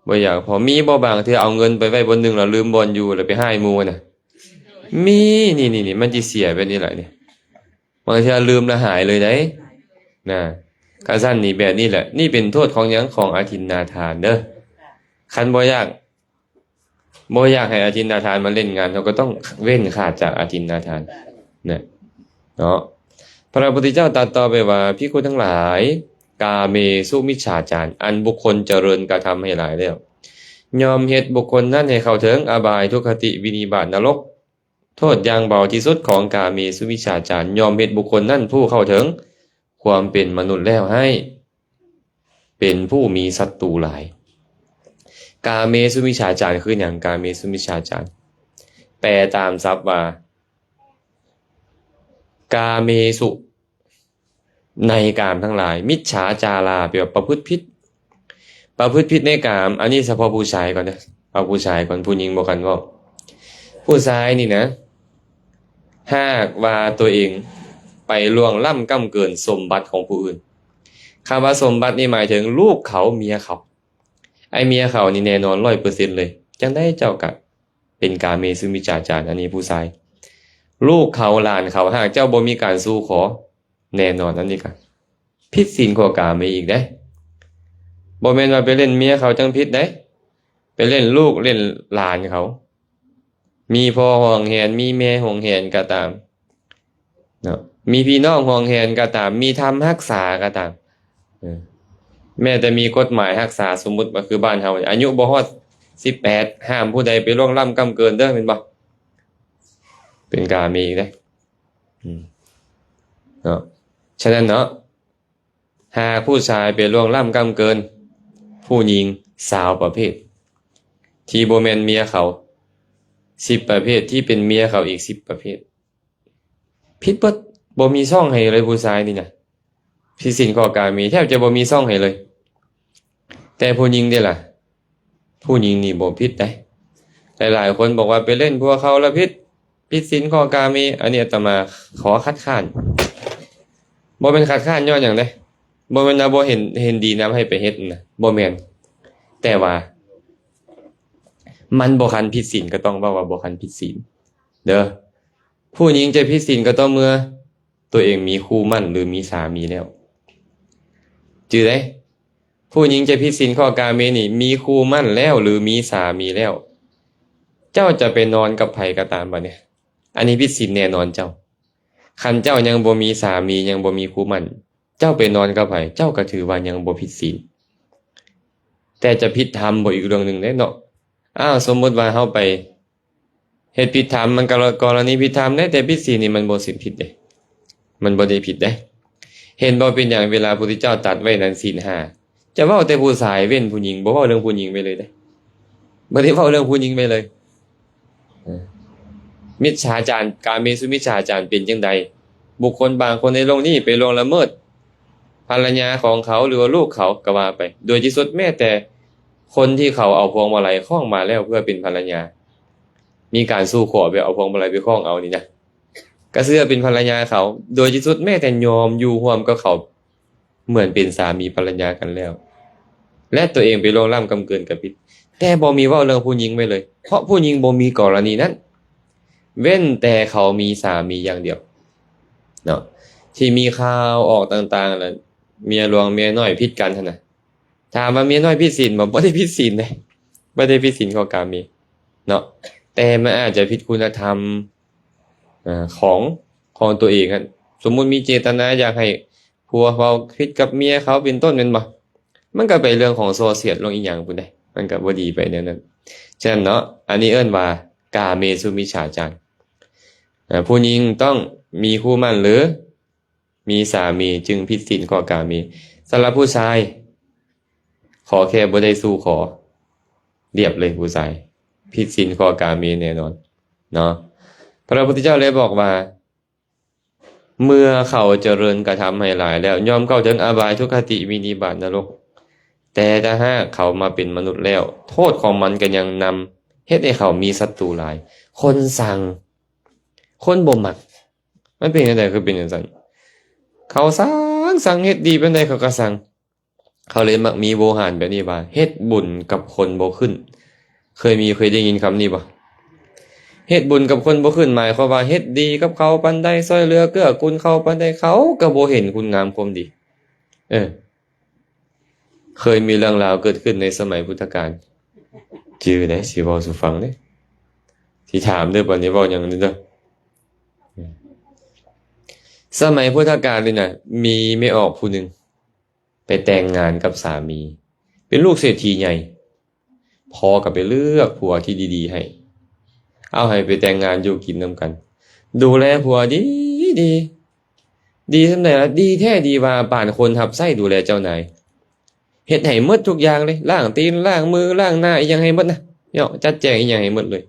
ບໍ່ຢາກພໍ້. ມີບໍ່ບາງເທື່ອເອົາເງິນໄປໄວ້ບ່ອນໜຶ່ງ ແລ້ວລືມບ່ອນຢູ່ ແລ້ວໄປຮ້າຍໝູ່ນະ? ມີ. ນີ້ໆໆ ມັນຊິເສຍແບບນີ້ແຫຼະນີ້. ບາງເທື່ອລືມແລ້ວຫາຍເລີຍໃດ໋ນະ. ຄັນຊັ້ນນີ້ແບບນີ້ແຫຼະ. ນີ້ເປັນໂທດຂອງຫຍັງ? ຂອງອະທິນນາທານເດີ. ຄັນບໍ່ຢາກ ບໍ່ຢາກໃຫ້ອະທິນນາທານມາຫຼິ້ນງານ, ເຮົາກໍຕ້ອງເວັ້ນຂາດຈາກອະທິນນາທານນະ ເນາະ. ພະພຸດທະເຈົ້າຕັດຕໍ່ໄປວ່າ, ພິກຂຸທັງຫຼາຍ, ກາເມສຸມິດສາຈານ ອັນບຸກຄົນຈະເລີນກະທຳໃຫ້ຫຼາຍແລ້ວ, ຍ່ອມເຮັດບຸກຄົນນັ້ນໃຫ້ເຂົ້າເຖິງອະບາຍ, ທຸກຄະຕິ, ວິນິບາດ, ນະລົກ. ໂທດຢ່າງເບົາທີ່ສຸດຂອງກາເມສຸມິດສາຈານ ຍ່ອມເຮັດບຸກຄົນນັ້ນຜູ້ເຂົ້າເຖິງຄວາມເປັນມະນຸດແລ້ວໃຫ້ ເປັນຜູ້ມີສັດຕູຫຼາຍ. ກາເມສຸມິດສາຈານຄືຫຍັງ? ກາເມສຸມິດສາຈານ ແປຕາມສັບວ່າ ກາເມສຸ ໃນກາມທັງຫຼາຍ, ມິດສາຈາລາ ແປວ່າປະພຶດຜິດ. ປະພຶດຜິດໃນກາມ, ອັນນີ້ສະເພາະຜູ້ຊາຍກ່ອນເດີ, ເອົາຜູ້ຊາຍກ່ອນ, ຜູ້ຍິງບໍ່ຄັນເວົ້າ. ຜູ້ຊາຍນີ້ນະ, ຫາກວ່າຕົວເອງໄປລ່ວງລ້ຳກ້ຳເກີນສົມບັດຂອງຜູ້ອື່ນ, ຄຳວ່າສົມບັດນີ້ໝາຍເຖິງລູກເຂົາ ເມຍເຂົາ. ໄອ້ເມຍເຂົານີ້ແນ່ນອນຮ້ອຍເປີເຊັນເລີຍ. ຈັ່ງໃດເຈົ້າກະເປັນກາເມສຸມິດສາຈານ, ອັນນີ້ຜູ້ຊາຍ. ລູກເຂົາ ຫຼານເຂົາ ຫາກເຈົ້າບໍ່ມີການສູ່ຂໍ ແນ່ນອນ ອັນນີ້ກະຜິດສິນຂໍ້ກາເມອີກເດ້. ບໍ່ແມ່ນວ່າໄປຫຼິ້ນເມຍເຂົາຈັ່ງຜິດເດ້, ໄປຫຼິ້ນລູກເລ່ນຫຼານເຂົາ. ມີພໍ່ຫວງແຫນ ມີແມ່ຫວງແຫນກໍຕາມເນາະ, ມີພີ່ນ້ອງຫວງແຫນກໍຕາມ, ມີທຳຮັກສາກໍຕາມ. ເອີ ແມ້ແຕ່ມີກົດໝາຍຮັກສາ, ສົມມຸດວ່າຄືບ້ານເຮົາ ອາຍຸບໍ່ຮອດສິບແປດ ຫ້າມຜູ້ໃດໄປລ່ວງລ້ຳກ້ຳເກີນເດີ ແມ່ນບໍ່? ເປັນກາເມອີກເດ້. ອືມ ເນາະ. ສະນັ້ນເນາະ, ຫາກຜູ້ຊາຍໄປລ່ວງລ້ຳກ້ຳເກີນຜູ້ຍິງຊາວປະເພດທີ່ບໍ່ແມ່ນເມຍເຂົາສິບປະເພດ, ທີ່ເປັນເມຍເຂົາອີກສິບປະເພດ, ຜິດເບິດ, ບໍ່ມີຊ່ອງໃຫ້ເລີຍຜູ້ຊາຍນີ້ນະ. ຜິດສິນຂໍ້ກາເມ ແທບຈະບໍ່ມີຊ່ອງໃຫ້ເລີຍ. ແຕ່ຜູ້ຍິງເດລະ? ຜູ້ຍິງນີ້ບໍ່ຜິດໃດ. ຫຼາຍໆຄົນບອກວ່າໄປຫຼິ້ນຜົວເຂົາລະຜິດ, ຜິດສິນຂໍ້ກາເມ. ອັນນີ້ອາດຕະມາຂໍຄັດຄ້ານ. ບໍ່ແມ່ນຄັດຄ້ານຍ້ອນຫຍັງເດ້. ບໍ່ແມ່ນວ່າບໍ່ເຫັນ, ເຫັນດີນຳໃຫ້ໄປເຮັດນະ, ບໍ່ແມ່ນ. ແຕ່ວ່າມັນບໍ່ທັນຜິດສິນ ກໍຕ້ອງເວົ້າວ່າບໍ່ທັນຜິດສິນເດີ. ຜູ້ຍິງຈະຜິດສິນກໍຕໍ່ເມື່ອຕົວເອງມີຄູ່ໝັ້ນ ຫຼື ມີສາມີແລ້ວ. ຈື່ເດ້, ຜູ້ຍິງຈະຜິດສິນຂໍ້ກາເມນີ້ ມີຄູ່ໝັ້ນແລ້ວ ຫຼື ມີສາມີແລ້ວ. ເຈົ້າຈະໄປນອນກັບໃຜກໍຕາມບັດນີ້, ອັນນີ້ຜິດສິນແນ່ນອນເຈົ້າ. ຄັນເຈົ້າຍັງບໍ່ມີສາມີ, ຍັງບໍ່ມີຄູ່ໝັ້ນ, ເຈົ້າໄປນອນກັບໃຜ, ເຈົ້າກໍຖືວ່າຍັງບໍ່ຜິດສິນ. ແຕ່ຈະຜິດທຳບໍ່ ອີກເລື່ອງໜຶ່ງເດ້ເນາະ. ອ້າວ, ສົມມຸດວ່າເຮົາໄປ ເຮັດຜິດທຳ ມັນກໍກໍລະນີຜິດທຳເດ້, ແຕ່ຜິດສິນນີ້ມັນບໍ່ສິນຜິດເດ້, ມັນບໍ່ໄດ້ຜິດເດ້. ເຫັນບໍ່ ເປັນຫຍັງເວລາພຸດທະເຈົ້າຕັດໄວ້ນັ້ນສິນຫ້າ ຈະເວົ້າແຕ່ຜູ້ຊາຍ ເວັ້ນຜູ້ຍິງ, ບໍ່ເວົ້າເລື່ອງຜູ້ຍິງໄປເລີຍເດ້, ບໍ່ໄດ້ເວົ້າເລື່ອງຜູ້ຍິງໄປເລີຍ. ເອີ ມິດສາຈານ, ກາເມສຸມິດສາຈານເປັນຈັ່ງໃດ? ບຸກຄົນບາງຄົນໃນໂລກນີ້ໄປລ່ວງລະເມີດພັນລະຍາຂອງເຂົາ ຫຼືວ່າລູກເຂົາກໍວ່າໄປ, ໂດຍທີ່ສຸດແມ້ແຕ່ຄົນທີ່ເຂົາເອົາພວງມາໄລຄ້ອງມາແລ້ວເພື່ອເປັນພັນລະຍາ. ມີການສູ່ຂໍແບບເອົາພວງມາໄລໄປຄ້ອງເອົານີ້ນະ, ກໍເຊື່ອເປັນພັນລະຍາເຂົາ, ໂດຍທີ່ສຸດແມ້ແຕ່ຍອມຢູ່ຮ່ວມກັບເຂົາເໝືອນເປັນສາມີພັນລະຍາກັນແລ້ວ ແລະ ຕົວເອງໄປລ່ວງລ້ຳກ້ຳເກີນກໍຜິດ. ແຕ່ບໍ່ມີເວົ້າເລື່ອງຜູ້ຍິງໄວ້ເລີຍ, ເພາະຜູ້ຍິງບໍ່ມີກໍລະນີນັ້ນ, ເວັ້ນແຕ່ເຂົາມີສາມີຢ່າງດຽວເນາະ, ທີ່ມີຂ່າວອອກຕ່າງໆ ລະເມຍຫຼວງເມຍນ້ອຍຜິດກັນຫັ້ນນະ. ຖາມວ່າເມຍນ້ອຍຜິດສິນບໍ່? ບໍ່ໄດ້ຜິດສິນເດ້, ບໍ່ໄດ້ຜິດສິນຂໍ້ກາເມເນາະ, ແຕ່ມັນອາດຈະຜິດຄຸນນະທຳ ເອີ ຂອງ ຂອງຕົວເອງຫັ້ນ. ສົມມຸດມີເຈດຕະນາຢາກໃຫ້ຜົວເວົ້າຜິດກັບເມຍເຂົາເປັນຕົ້ນແມ່ນບໍ່? ມັນກໍໄປເລື່ອງຂອງສໍ້ສຽດ ເລື່ອງອີ່ຫຍັງພຸ້ນເດ້, ມັນກໍບໍ່ດີໄປແນວນັ້ນ. ສະນັ້ນເນາະ, ອັນນີ້ເອີ້ນວ່າກາເມສຸມິດສາຈານ. ເອີ ຜູ້ຍິງຕ້ອງມີຄູ່ໝັ້ນ ຫຼື ມີສາມີຈຶ່ງຜິດສິນຂໍ້ກາເມ. ສຳລັບຜູ້ຊາຍ ຂໍແຄ່ບໍ່ໄດ້ສູ່ຂໍ ລຽບເລີຍຜູ້ຊາຍ, ຜິດສິນຂໍ້ກາເມແນ່ນອນເນາະ. ພະພຸດທະເຈົ້າເລີຍບອກວ່າ ເມື່ອເຂົາຈະເລີນກະທຳໃຫ້ຫຼາຍແລ້ວ ຍ່ອມເຂົ້າເຖິງອະບາຍ ທຸກຄະຕິ ວິນິບາດ ນະລົກ. ແຕ່ຖ້າຫາກເຂົາມາເປັນມະນຸດແລ້ວ ໂທດຂອງມັນກໍຍັງນຳເຮັດໃຫ້ເຂົາມີສັດຕູຫຼາຍ. ຄົນຊັງ ຄົນບໍ່ມັກ ມັນເປັນຈັ່ງໃດຄືເປັນຈັ່ງຊັ້ນ? ເຂົາຊັງ ຊັງ, ເຮັດດີປານໃດເຂົາກໍຊັງ. ເຂົາເລີຍມັກມີໂວຫານແບບນີ້ວ່າ ເຮັດບຸນກັບຄົນບໍ່ຂຶ້ນ. ເຄີຍມີ ເຄີຍໄດ້ຍິນຄຳນີ້ບໍ່? ເຮັດບຸນກັບຄົນບໍ່ຂຶ້ນ ໝາຍຄວາມວ່າເຮັດດີກັບເຂົາປານໃດ, ຊ່ວຍເຫຼືອເກື້ອກູນເຂົາປານໃດ, ເຂົາກໍບໍ່ເຫັນຄຸນງາມຄວາມດີ. ເອີ. ເຄີຍມີເລື່ອງລາວເກີດຂຶ້ນໃນສະໄໝພຸດທະການ. ຈື່ໄດ້ ຊິເວົ້າສູ່ຟັງເດ້. ຊິຖາມເດີ ບັດນີ້ເວົ້າຫຍັງເດີ. ສະໄໝພຸດທະການນີ້ນະ ມີແມ່ອອກຜູ້ໜຶ່ງໄປແຕ່ງງານກັບສາມີ ເປັນລູກເສດຖີໃຫຍ່. ພໍ່ກໍໄປເລືອກຜົວທີ່ດີໆໃຫ້ ເອົາໃຫ້ໄປແຕ່ງງານຢູ່ກິນນຳກັນ ດູແລຜົວດີໆ ດີສ່ຳໃດລະ ດີແທ້ດີວ່າປານຄົນຮັບໃຊ້ດູແລເຈົ້ານາຍ ເຮັດໃຫ້ໝົດທຸກຢ່າງເລີຍ ລ້າງຕີນ ລ້າງມື ລ້າງໜ້າ ອີ່ຫຍັງໃຫ້ໝົດນະເນາະ ຈັດແຈງອີ່ຫຍັງໃຫ້ໝົດເລີຍ.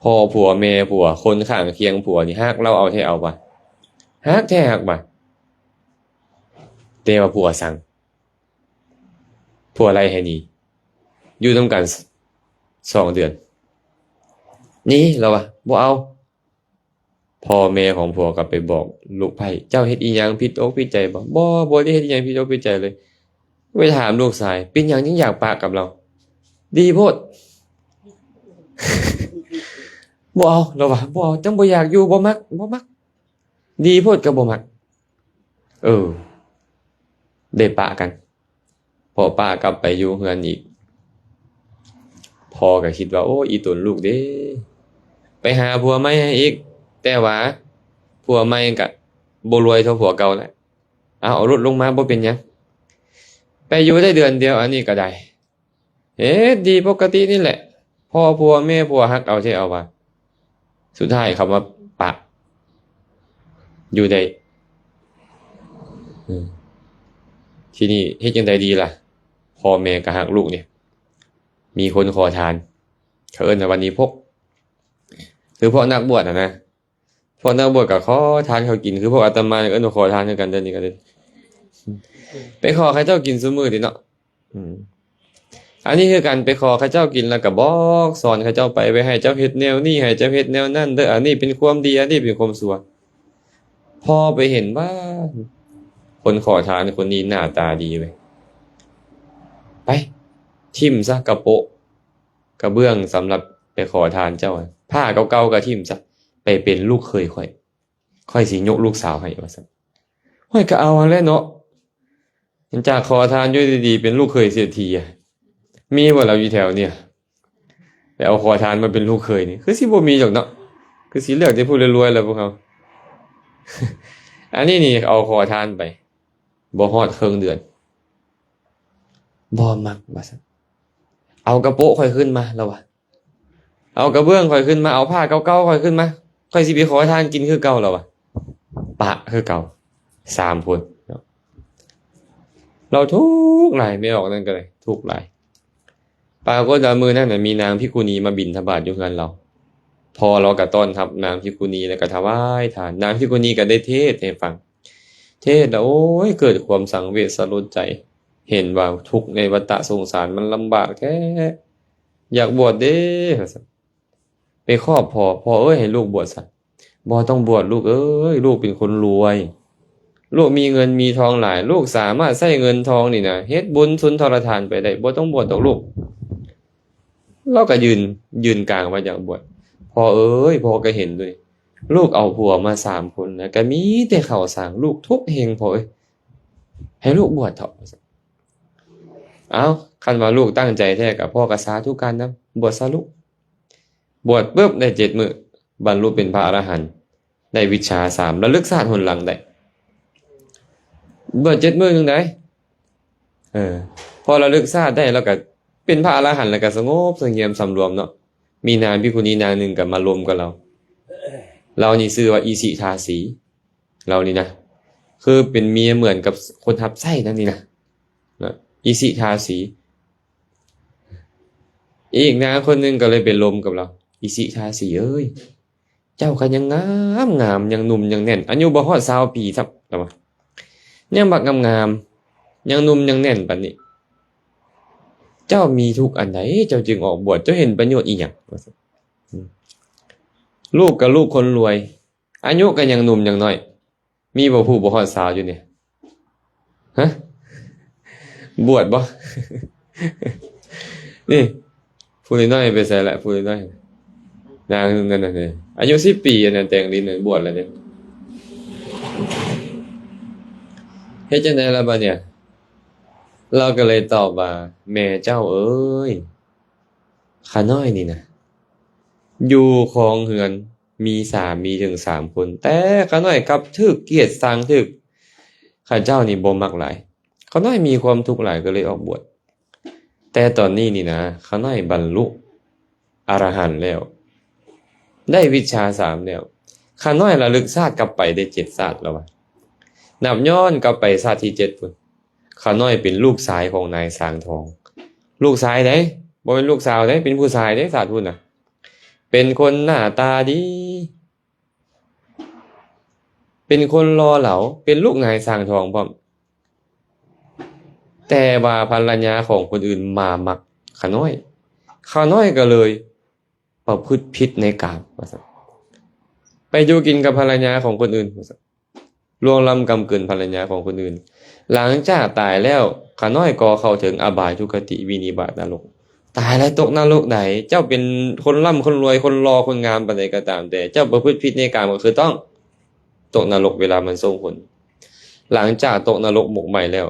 ພໍ່ຜົວແມ່ຜົວ ຄົນຂ້າງຄຽງຜົວນີ້ຮັກລາວເອົາແທ້ເອົາວ່າ ຮັກແທ້ຮັກວ່າ ແຕ່ວ່າຜົວຊັງ ຜົວໄລ່ໃຫ້ໜີ ຢູ່ນຳກັນສອງເດືອນ ໜີ ລາວວ່າ ບໍ່ເອົາ. ພໍ່ແມ່ຂອງຜົວກໍໄປບອກລູກໃພ້ ເຈົ້າເຮັດອີ່ຫຍັງຜິດອົກຜິດໃຈບໍ່? ບໍ່ ບໍ່ໄດ້ເຮັດອີ່ຫຍັງຜິດອົກຜິດໃຈເລີຍ. ໄປຖາມລູກຊາຍ ເປັນຫຍັງຈຶ່ງຢາກປະກັບລາວ? ດີໂພດ ບໍ່ເອົາ ລາວວ່າ ບໍ່ເອົາ ຈັ່ງບໍ່ຢາກຢູ່ ບໍ່ມັກ ບໍ່ມັກ ດີໂພດກໍບໍ່ມັກ. ເອີ ໄດ້ປະກັນ ພໍປ້າກັບໄປຢູ່ເຮືອນອີກ ພໍ່ກໍຄິດວ່າ ໂອ້ ອີ່ຕົນລູກເດ້ ໄປຫາຜົວໃໝ່ໃຫ້ອີກ ແຕ່ວ່າຜົວໃໝ່ກໍບໍ່ລວຍເທົ່າຜົວເກົ່າແລ້ວ ເອົາ ເອົາລົດລົງມາ ບໍ່ເປັນຫຍັງ ໄປຢູ່ໄດ້ເດືອນດຽວ ອັນນີ້ກໍໄດ້ ເຮັດດີປົກກະຕິນີ້ແຫຼະ ພໍ່ຜົວແມ່ຜົວຮັກເອົາແທ້ເອົາວ່າ ສຸດທ້າຍເຂົາມາປະຢູ່ໄດ້. ເອີ ທີນີ້ເຮັດຈັ່ງໃດດີລະ? ພໍ່ແມ່ກໍຮັກລູກນີ້ ມີຄົນຂໍທານ ເຂົາເອີ້ນວ່າວັນນີ້ພົກ ຄືພວກນັກບວດຫັ້ນນະ ພວກນັກບວດກໍຂໍທານເຂົາກິນ ຄືພວກອາດຕະມາກໍເອີ້ນວ່າຂໍທານຄືກັນ ດຽວນີ້ກໍໄດ້ ໄປຂໍເຂົາເຈົ້າກິນຊຸມື້ນີ້ເນາະ. ອືມ ອັນນີ້ຄືກັນ ໄປຂໍເຂົາເຈົ້າກິນ ແລ້ວກໍບອກສອນເຂົາເຈົ້າໄປ ໄວ້ໃຫ້ເຈົ້າເຮັດແນວນີ້ ໃຫ້ເຈົ້າເຮັດແນວນັ້ນເດີ້ ອັນນີ້ເປັນຄວາມດີ ອັນນີ້ເປັນຄວາມຊົ່ວ. ພໍໄປເຫັນວ່າ ຄົນຂໍທານຄົນນີ້ໜ້າຕາດີເວີຍ ໄປ ຖິ້ມຊະກະໂປະ ກະເບື້ອງສຳລັບໄປຂໍທານເຈົ້າ ຜ້າເກົ່າໆກໍຖິ້ມຊະ ໄປເປັນລູກເຂີຍຂ້ອຍ ຂ້ອຍຊິຍົກລູກສາວໃຫ້ ວ່າຊັ້ນ. ໂອ້ຍ ກໍເອົາຫັ້ນແຫຼະເນາະ ເຫັນຈາກຂໍທານຢູ່ດີໆ ເປັນລູກເຂີຍເສດຖີ ມີບໍ່ລາວຢູ່ແຖວນີ້? ໄປເອົາຂໍທານມາເປັນລູກເຂີຍນີ້ ຄືຊິບໍ່ມີດອກເນາະ ຄືຊິເລືອກແຕ່ຜູ້ລວຍໆ ແລ້ວພວກເຮົາ. ອັນນີ້ນີ້ເອົາຂໍທານໄປ ບໍ່ຮອດເຄິ່ງເດືອນ ບໍ່ມັກ ວ່າຊັ້ນ. ເອົາກະໂປະຂ້ອຍຄືນມາ ລາວວ່າ ເອົາກະເບື້ອງຂ້ອຍຄືນມາ ເອົາຜ້າເກົ່າໆຂ້ອຍຄືນມາ ຂ້ອຍຊິໄປຂໍທານກິນຄືເກົ່າ ລາວວ່າ. ປະຄືເກົ່າ ສາມຄົນເນາະ. ລາວທຸກຫຼາຍ ແມ່ອອກນັ້ນກໍໄດ້ ທຸກຫຼາຍ. ປາກົດວ່າມື້ນັ້ນນະ ມີນາງພິກຂຸນີມາບິນທະບາດຢູ່ເຮືອນລາວ. ພໍ່ລາວກໍຕ້ອນຮັບນາງພິກຂຸນີ ແລ້ວກໍຖວາຍທານ. ນາງພິກຂຸນີກໍໄດ້ເທດໃຫ້ຟັງ. ເທດແລ້ວ ໂອ້ຍ ເກີດຄວາມສັງເວດສະຫຼົດໃຈ ເຫັນວ່າທຸກໃນວັດຕະສົງສານມັນລຳບາກແທ້ ຢາກບວດເດ້ ວ່າຊັ້ນ. ໄປຂອບພໍ່ ພໍ່ເອີຍ ໃຫ້ລູກບວດຊະ. ບໍ່ຕ້ອງບວດລູກເອີຍ ລູກເປັນຄົນລວຍ ລູກມີເງິນມີທອງຫຼາຍ ລູກສາມາດໃຊ້ເງິນທອງນີ້ນະ ເຮັດບຸນສຸນທະລະທານໄປໄດ້ ບໍ່ຕ້ອງບວດດອກລູກ. ລາວກໍຢືນ ຢືນກາງວ່າຢາກບວດ. ພໍ່ເອີຍ ພໍ່ກໍເຫັນດ້ວຍ ລູກເອົາຜົວມາສາມຄົນ ແລ້ວກໍມີແຕ່ເຂົ້າສາງ ລູກທຸກແຮງ ພໍ່ເອີຍ ໃຫ້ລູກບວດເຖາະ. ເອົ້າ ຄັນວ່າລູກຕັ້ງໃຈແທ້ ກໍພໍ່ກໍສາທຸການນຳ ບວດຊະລູກ. ບວດປຶບໄດ້ເຈັດມື້ ບັນລຸເປັນພະອະລະຫັນ ໄດ້ວິດຊາສາມ ລະລຶກຊາດຫົນຫຼັງໄດ້. ບວດເຈັດມື້ໜຶ່ງໃດ ເອີ ພໍລະລຶກຊາດໄດ້ ລາວກໍເປັນພະອະລະຫັນ ແລ້ວກໍສະຫງົບສະຫງຽມສຳລວມເນາະ. ມີນາງພິກຂຸນີນາງໜຶ່ງກໍມາລົມກັບລາວ ລາວນີ້ຊື່ວ່າອີຊິທາສີ. ລາວນີ້ນະ ຄືເປັນເມຍເໝືອນກັບຄົນຮັບໃຊ້ນັ້ນນີ້ນະ ນະ ອີຊິທາສີ. ອີກນາງຄົນໜຶ່ງກໍເລີຍໄປລົມກັບລາວ ອີຊິທາສີເອີຍ ເຈົ້າກໍຍັງງາມງາມ ຍັງໜຸ່ມຍັງແໜ້ນ ອາຍຸບໍ່ຮອດຊາວປີຊ້ຳ ລາວວ່າ ຍັງບັກງາມໆ ຍັງໜຸ່ມຍັງແໜ້ນປານນີ້ ເຈົ້າມີທຸກອັນໃດ ເຈົ້າຈຶ່ງອອກບວດ ເຈົ້າເຫັນປະໂຫຍດອີ່ຫຍັງ ວ່າຊັ້ນ. ອືມ ລູກກໍລູກຄົນລວຍ ອາຍຸກໍຍັງໜຸ່ມຍັງນ້ອຍ ມີບໍ່ຜູ້ບໍ່ຮອດຊາວຢູ່ນີ້ ຮະ ບວດບໍ່? ນີ້ ຜູ້ນ້ອຍໄປໃສລະ ຜູ້ນ້ອຍ ນາງນັ້ນນະ ອາຍຸສິບປີ ອັນນັ້ນແຕ່ງລິ້ນ ບວດແລ້ວເດ້. ເຮັດຈັ່ງໃດລະບາດນີ້? ລາວກໍເລີຍຕອບວ່າ ແມ່ເຈົ້າເອີຍ ຂ້ານ້ອຍນີ້ນະ ຢູ່ຄອງເຮືອນ ມີສາມີເຖິງສາມຄົນ ແຕ່ຂ້ານ້ອຍກັບຖືກກຽດຊັງ ຖືກເຂົາເຈົ້ານີ້ບໍ່ມັກຫຼາຍ. ຂ້ານ້ອຍມີຄວາມທຸກຫຼາຍກໍເລີຍອອກບວດ. ແຕ່ຕອນນີ້ນີ້ນະ ຂ້ານ້ອຍບັນລຸອະລະຫັນແລ້ວ ໄດ້ວິດຊາສາມແລ້ວ. ຂ້ານ້ອຍລະລຶກຊາດກັບໄປໄດ້ເຈັດຊາດແລ້ວວ່າ ນັບຍ້ອນກັບໄປຊາດທີເຈັດພຸ້ນ. ຂ້ານ້ອຍເປັນລູກຊາຍຂອງນາຍຊາງທອງ. ລູກຊາຍໃດ໋ ບໍ່ແມ່ນລູກສາວໃດ໋ ເປັນຜູ້ຊາຍເດ້ ຊາດພຸ້ນນະ. ເປັນຄົນໜ້າຕາດີ ເປັນຄົນຫຼໍ່ເຫຼົາ ເປັນລູກນາຍຊາງທອງພ້ອມ. ແຕ່ວ່າພັນລະຍາຂອງຄົນອື່ນມາມັກຂ້ານ້ອຍ. ຂ້ານ້ອຍກໍເລີຍ ປະພຶດຜິດໃນກາມ ວ່າຊັ້ນ. ໄປຢູ່ກິນກັບພັນລະຍາຂອງຄົນອື່ນ ລ່ວງລ້ຳກຳເກີນພັນລະຍາຂອງຄົນອື່ນ. ຫຼັງຈາກຕາຍແລ້ວ ຂ້ານ້ອຍກໍເຂົ້າເຖິງອະບາຍທຸກຄະຕິ ວິນິບາດນະລົກ. ຕາຍແລ້ວຕົກນະລົກໃດ? ເຈົ້າເປັນຄົນລ່ຳຄົນລວຍ ຄົນຫຼໍ່ຄົນງາມປານໃດກໍຕາມແຕ່ ເຈົ້າປະພຶດຜິດໃນກາມກໍຄືຕ້ອງຕົກນະລົກເວລາມັນສົ່ງຜົນ. ຫຼັງຈາກຕົກນະລົກໝົກໄໝ້ແລ້ວ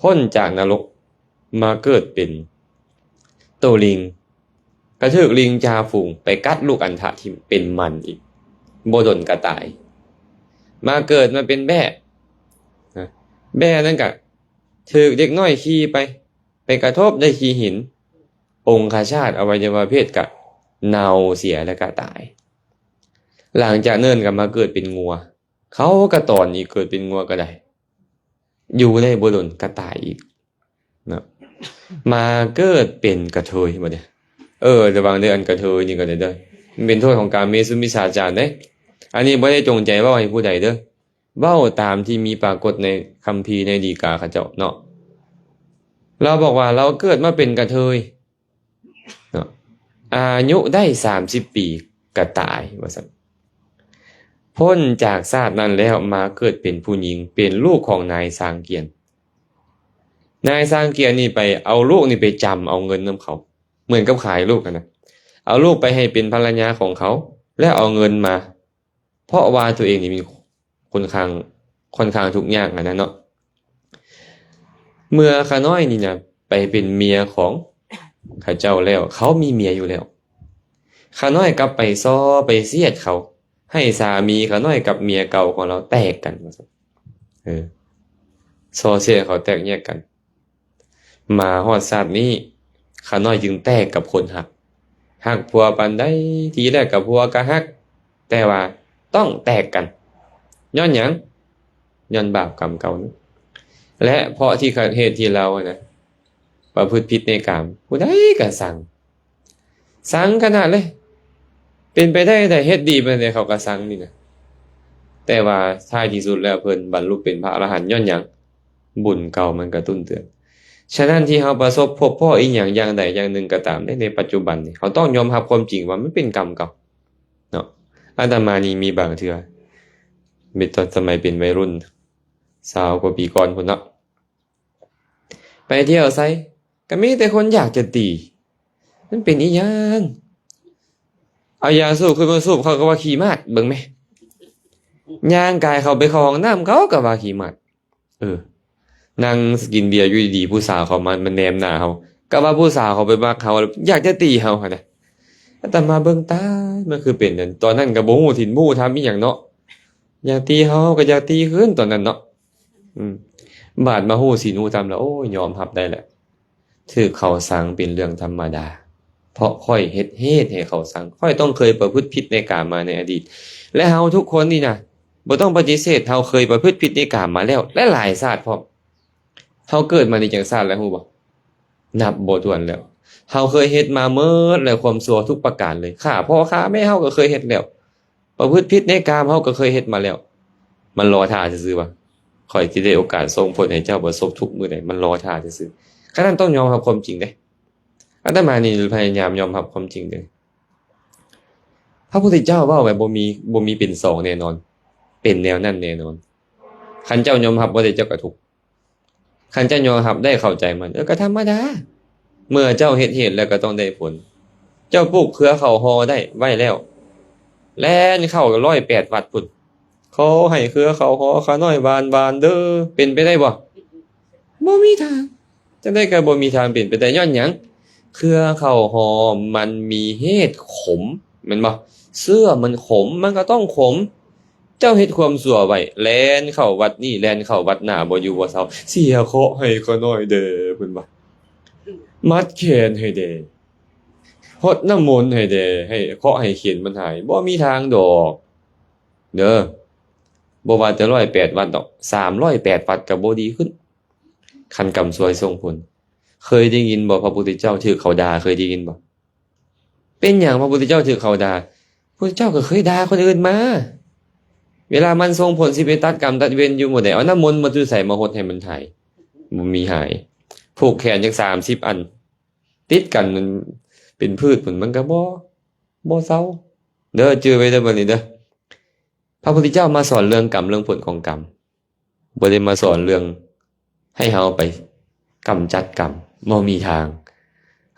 ພົ້ນຈາກນະລົກ ມາເກີດເປັນໂຕລິງ ກະຖືກລິງຈ່າຝູງໄປກັດລູກອັນທະທີ່ເປັນມັນອີກ ບໍ່ດົນກະຕາຍ. ມາເກີດມາເປັນແບ້ນະ ແບ້ນັ້ນກະຖືກເດັກນ້ອຍຂີ່ໄປ ໄປກະທົບໄດ້ຂີ້ຫີນ ອົງຄະຊາດອະໄວຍະວະເພດກະເນົ່າເສຍແລ້ວກະຕາຍ. ຫຼັງຈາກນັ້ນກະມາເກີດເປັນງົວ ເຂົາກະຕອນອີກ ເກີດເປັນງົວກະໄດ້ ຢູ່ໄດ້ບໍ່ດົນກະຕາຍອີກເນາະ. ມາເກີດເປັນກະເທີຍບັດນີ້ ເອີ ລະວັງເດີ ອັນກະເທີຍນີ້ກະໄດ້ເດີ ມັນເປັນໂທດຂອງກາເມສຸມິດສາຈານເດ້. ອັນນີ້ບໍ່ໄດ້ຈົງໃຈເວົ້າໃຫ້ຜູ້ໃດເດີ ເວົ້າຕາມທີ່ມີປາກົດໃນຄຳພີໃນດີກາເຂົາເຈົ້າເນາະ. ລາວບອກວ່າລາວເກີດມາເປັນກະເທີຍ ເນາະ ອາຍຸໄດ້ສາມສິບປີກະຕາຍວ່າຊັ້ນ. ພົ້ນຈາກຊາດນັ້ນແລ້ວມາເກີດເປັນຜູ້ຍິງ ເປັນລູກຂອງນາຍຊາງກຽນ. ນາຍຊາງກຽນນີ້ໄປເອົາລູກນີ້ໄປຈຳເອົາເງິນນຳເຂົາ ເໝືອນກັບຂາຍລູກຫັ້ນນະ ເອົາລູກໄປໃຫ້ເປັນພັນລະຍາຂອງເຂົາ ແລ້ວເອົາເງິນມາ ເພາະວ່າຕົວເອງນີ້ມີ ຂ້ອນຂ້າງ ຂ້ອນຂ້າງທຸກຍາກຫັ້ນນະເນາະ. ເມື່ອຂ້ານ້ອຍນີ້ນະໄປເປັນເມຍຂອງເຂົາເຈົ້າແລ້ວ ເຂົາມີເມຍຢູ່ແລ້ວ ຂ້ານ້ອຍກັບໄປສໍ້ໄປສຽດເຂົາ ໃຫ້ສາມີຂ້ານ້ອຍກັບເມຍເກົ່າຂອງລາວແຕກກັນວ່າຊັ້ນ. ເອີ ສໍ້ສຽດເຂົາແຕກແຍກກັນ. ມາຮອດຊາດນີ້ ຂ້ານ້ອຍຈຶ່ງແຕກກັບຄົນຮັກ. ຮັກຜົວປານໃດ ທີແລກກັບຜົວກໍຮັກ ແຕ່ວ່າຕ້ອງແຕກກັນ. ຍ້ອນຫຍັງ? ຍ້ອນບາບກຳເກົ່ານັ້ນ. ແລະ ເພາະທີ່ເຫດທີ່ລາວນະ ປະພຶດຜິດໃນກາມ ຜູ້ໃດກໍຊັງ ຊັງຂະໜາດເລີຍ. ເປັນໄປໄດ້ໃດ ເຮັດດີປານໃດເຂົາກໍຊັງນີ້ນະ. ແຕ່ວ່າທ້າຍທີ່ສຸດແລ້ວເພິ່ນບັນລຸເປັນພະອະລະຫັນ ຍ້ອນຫຍັງ? ບຸນເກົ່າມັນກະຕຸ້ນເຕືອນ. ສະນັ້ນ ທີ່ເຮົາປະສົບພົບພໍ້ອີ່ຫຍັງຢ່າງໃດຢ່າງໜຶ່ງກໍຕາມໃນ ໃນປັດຈຸບັນນີ້ ເຮົາຕ້ອງຍອມຮັບຄວາມຈິງວ່າມັນເປັນກຳເກົ່າເນາະ. ອາດຕະມານີ້ມີບາງເທື່ອ ເປັນຕອນສະໄໝເປັນໄວລຸ້ນ ຊາວກວ່າປີກ່ອນພຸ້ນເນາະ ໄປທ່ຽວໃສກໍມີແຕ່ຄົນຢາກຈະຕີ. ມັນເປັນອີ່ຫຍັງ? ເອົາຢາສູບຂຶ້ນມາສູບ ເຂົາກໍວ່າຂີ້ມາດ ເບິ່ງແມະ. ຍ່າງກາຍເຂົ້າໄປເຂົ້າຫ້ອງນ້ຳ ເຂົາກໍວ່າຂີ້ມາດ. ເອີ ນັ່ງກິນເບຍຢູ່ດີໆ ຜູ້ສາວເຂົ້າມາ ມາແນມໜ້າເຮົາ ກໍວ່າຜູ້ສາວເຂົາໄປມັກເຮົາ ຢາກຈະຕີເຮົາຫັ້ນນະ. ອາດຕະມາເບິ່ງ ຕາຍ ມັນຄືເປັນນັ້ນ. ຕອນນັ້ນກໍບໍ່ຮູ້ສິນບໍ່ຮູ້ທຳອີ່ຫຍັງເນາະ ຢາກຕີເຮົາ ເຮົາກໍຢາກຕີຄືນຕອນນັ້ນເນາະ. ອືມ ບາດມາຮູ້ສິນຮູ້ທຳແລ້ວ ໂອ້ຍ ຍອມຮັບໄດ້ແຫຼະ. ຖືກເຂົາຊັງເປັນເລື່ອງທຳມະດາ ເພາະຂ້ອຍເຮັດເຫດໃຫ້ເຂົາຊັງ. ຂ້ອຍຕ້ອງເຄີຍປະພຶດຜິດໃນກາມມາໃນອະດີດ ແລະ ເຮົາທຸກຄົນນີ້ນະ ບໍ່ຕ້ອງປະຕິເສດ ເຮົາເຄີຍປະພຶດຜິດໃນກາມມາແລ້ວ ແລະ ຫຼາຍຊາດພ້ອມ. ເຮົາເກີດມານີ້ຈັກຊາດແລ້ວຮູ້ບໍ່? ນັບບໍ່ຖ້ວນແລ້ວ. ເຮົາເຄີຍເຮັດມາໝົດແລ້ວ ຄວາມຊົ່ວທຸກປະການເລີຍ. ຂ້າພໍ່ຂ້າແມ່ເຮົາກໍເຄີຍເຮັດແລ້ວ. ປະພຶດຜິດໃນກາມເຮົາກໍເຄີຍເຮັດມາແລ້ວ. ມັນລໍຖ້າຊື່ໆວ່າ ຂ້ອຍຊິໄດ້ໂອກາດສົ່ງຜົນໃຫ້ເຈົ້າປະສົບທຸກມື້ໃດ. ມັນລໍຖ້າຊື່ໆ. ຂະນັ້ນຕ້ອງຍອມຮັບຄວາມຈິງເດ້. ອາດຕະມານີ້ພະຍາຍາມຍອມຮັບຄວາມຈິງເດ້. ພະພຸດທະເຈົ້າເວົ້າໄວ້ ບໍ່ມີ ບໍ່ມີເປັນສອງແນ່ນອນ. ເປັນແນວນັ້ນແນ່ນອນ. ຄັນເຈົ້າຍອມຮັບບໍ່ໄດ້ ເຈົ້າກໍທຸກ. ຄັນເຈົ້າຍອມຮັບໄດ້ ເຂົ້າໃຈມັນ ເອີ ກໍທຳມະດາ. ເມື່ອເຈົ້າເຮັດເຫດແລ້ວກໍຕ້ອງໄດ້ຜົນ. ເຈົ້າປູກເຄືອເຂົ້າຫໍ່ໄດ້ໄວ້ແລ້ວ ແລ່ນເຂົ້າຮ້ອຍແປດວັດພຸ້ນ. ຂໍໃຫ້ເຄືອເຂົ້າຫໍ່ຂ້ານ້ອຍບານໆເດີ. ເປັນໄປໄດ້ບໍ່? ບໍ່ມີທາງ. ຈັ່ງໃດກໍບໍ່ມີທາງເປັນໄປໄດ້. ຍ້ອນຫຍັງ? ເຄືອເຂົ້າຫໍ່ມັນມີເຫດຂົມ ແມ່ນບໍ່? ເຊື້ອມັນຂົມ ມັນກໍຕ້ອງຂົມ. ເຈົ້າເຮັດຄວາມຊົ່ວໄວ້ ແລ່ນເຂົ້າວັດນີ້ ແລ່ນເຂົ້າວັດໜ້າ ບໍ່ຢູ່ບໍ່ເຊົາ. ເສຍເຄາະໃຫ້ຂ້ານ້ອຍແດ່ ເພິ່ນວ່າ. ມັດແຂນໃຫ້ແດ່. ຫົດນ້ຳມົນໃຫ້ແດ່. ໃຫ້ເຄາະໃຫ້ເຂັນມັນຫາຍ. ບໍ່ມີທາງດອກເດີ. ບໍ່ວ່າແຕ່ຮ້ອຍແປດວັດດອກ ສາມຮ້ອຍແປດວັດກໍບໍ່ດີຂຶ້ນ ຄັນກຳຊົ່ວສົ່ງຜົນ. ເຄີຍໄດ້ຍິນບໍ່ ພະພຸດທະເຈົ້າຖືກເຂົາດ່າ? ເຄີຍໄດ້ຍິນບໍ່? ເປັນຫຍັງພະພຸດທະເຈົ້າຖືກເຂົາດ່າ? ພຸດທະເຈົ້າກໍເຄີຍດ່າຄົນອື່ນມາ. ເວລາມັນສົ່ງຜົນ ຊິໄປຕັດກຳຕັດເວນຢູ່ໝົດໃດ. ເອົານ້ຳມົນມາແຕ່ໃສມາຫົດໃຫ້ມັນຫາຍ? ບໍ່ມີຫາຍ. ຜູກແຂນຈັກສາມສິບອັນ ຕິດກັນ ມັນເປັນພືດພຸ້ນ ມັນກໍບໍ່ ບໍ່ເຊົາເດີ. ຈື່ໄວ້ເດີ ບັດນີ້ເດີ. ພະພຸດທະເຈົ້າມາສອນເລື່ອງກຳ ເລື່ອງຜົນຂອງກຳ, ບໍ່ໄດ້ມາສອນເລື່ອງໃຫ້ເຮົາໄປກຳຈັດກຳ, ບໍ່ມີທາງ.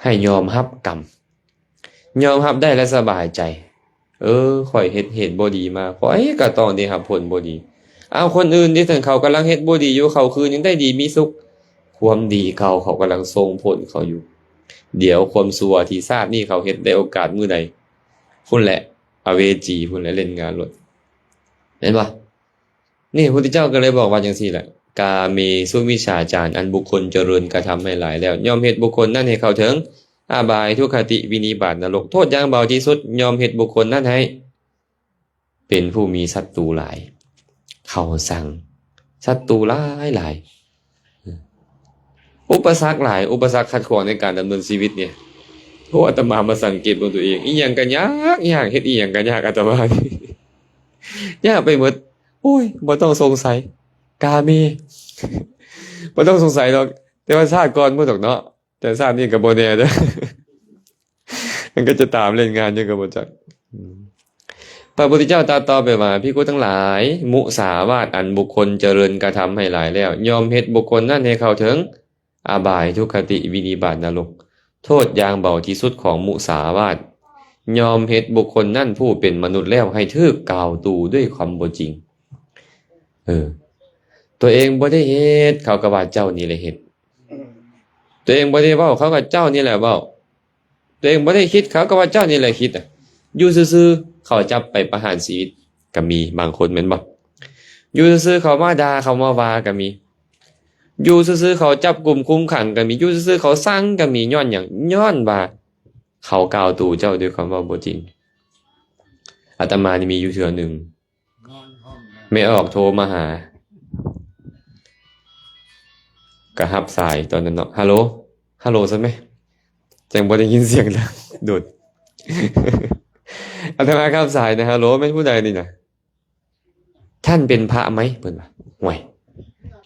ໃຫ້ຍອມຮັບກຳ, ຍອມຮັບໄດ້ແລ້ວສະບາຍໃຈ. ເອີ ຂ້ອຍເຮັດເຫດບໍ່ດີມາ, ຂ້ອຍກໍຕ້ອງໄດ້ຮັບຜົນບໍ່ດີ. ເອົາ ຄົນອື່ນທີ່ເຖິງເຂົາກຳລັງເຮັດບໍ່ດີຢູ່, ເຂົາຄືຍັງໄດ້ດີມີສຸກ. ຄວາມດີເກົ່າເຂົາກຳລັງສົ່ງຜົນເຂົາຢູ່. ດຽວຄວາມຊົ່ວທີ່ຊາດນີ້ເຂົາເຮັດໄດ້ໂອກາດມື້ໃດ, ພຸ້ນແຫຼະ ອະເວຈີ ພຸ້ນແຫຼະ ຫຼິ້ນງານໂລດ. ແມ່ນບໍ່? ນີ້ ພຸດທະເຈົ້າກໍເລີຍບອກວ່າຈັ່ງຊີ້ແຫຼະ, ກາເມສຸມິດສາຈານ ອັນບຸກຄົນຈະເລີນກະທຳໃຫ້ຫຼາຍແລ້ວ ຍ່ອມເຮັດບຸກຄົນນັ້ນໃຫ້ເຂົ້າເຖິງອະບາຍ ທຸກຄະຕິ ວິນິບາດ ນະລົກ. ໂທດຢ່າງເບົາທີ່ສຸດ ຍ່ອມເຮັດບຸກຄົນນັ້ນໃຫ້ເປັນຜູ້ມີສັດຕູຫຼາຍ, ເຂົາຊັງສັດຕູຫຼາຍໆ, ອຸປະສັກຫຼາຍ, ອຸປະສັກຂັດຂວາງໃນການດຳເນີນຊີວິດນີ້. ໂອ້ ອາດຕະມາມາສັງເກດເບິ່ງຕົວເອງ, ອີ່ຫຍັງກໍຍາກ, ຍາກ, ເຮັດອີ່ຫຍັງກໍຍາກ, ອາດຕະມານີ້ ຍາກໄປໝົດ. ໂອ້ຍ ບໍ່ຕ້ອງສົງໄສ, ກາເມ ບໍ່ຕ້ອງສົງໄສດອກ, ແຕ່ວ່າຊາດກ່ອນພຸ້ນດອກເນາະ, ແຕ່ຊາດນີ້ກໍບໍ່ແນ່ເດີ້, ມັນກໍຈະຕາມຫຼິ້ນງານຢູ່ກໍບໍ່ຈັກ. ອືມ ພະພຸດທະເຈົ້າຕລັດຕໍ່ໄປວ່າ, ພິກຂຸທັງຫຼາຍ, ມຸສາວາດອັນບຸກຄົນຈະເລີນກະທຳໃຫ້ຫຼາຍແລ້ວ ຍ່ອມເຮັດບຸກຄົນນັ້ນໃຫ້ເຂົ້າເຖິງ ອະບາຍ ທຸກຄະຕິ ວິນິບາດ ນະລົກ. ໂທດຢ່າງເບົາທີ່ສຸດຂອງມຸສາວາດ ຍ່ອມເຮັດບຸກຄົນນັ້ນຜູ້ເປັນມະນຸດແລ້ວໃຫ້ຖືກກ່າວຕູດ້ວຍຄວາມບໍ່ຈິງ. ເອີ ຕົວເອງບໍ່ໄດ້ເຮັດ ເຂົາກໍວ່າເຈົ້ານີ້ແຫຼະເຮັດ, ຕົວເອງບໍ່ໄດ້ເວົ້າ ເຂົາກໍເຈົ້ານີ້ແຫຼະເວົ້າ, ຕົວເອງບໍ່ໄດ້ຄິດ ເຂົາກໍວ່າເຈົ້ານີ້ແຫຼະຄິດ. ຢູ່ຊື່ໆເຂົາຈັບໄປປະຫານຊີວິດກໍມີບາງຄົນແມ່ນບໍ່? ຢູ່ຊື່ໆເຂົາມາດ່າ ເຂົາມາວ່າກໍມີ. ຢູ່ຊື່ໆເຂົາຈັບກຸມຄຸມຂັງກໍມີ, ຢູ່ຊື່ໆເຂົາຊັງກໍມີ. ຍ້ອນຫຍັງ? ຍ້ອນວ່າເຂົາກ່າວຕູເຈົ້າດ້ວຍຄຳເວົ້າບໍ່ຈິງ. ອາດຕະມານີ້ມີຢູ່ເທື່ອໜຶ່ງ, ແມ່ອອກໂທມາຫາ, ກໍຮັບສາຍຕອນນັ້ນເນາະ. ຮັລໂຫຼ ຮັລໂຫຼຊະແມ, ຈັ່ງບໍ່ໄດ້ຍິນສຽງດັງໂດດ. ອາດຕະມາຮັບສາຍນະ, ຮັລໂຫຼ ແມ່ນຜູ້ໃດນີ້ນະ? ທ່ານเป็นพระไหม ເພິ່ນວ່າ. ຫ້ວຍ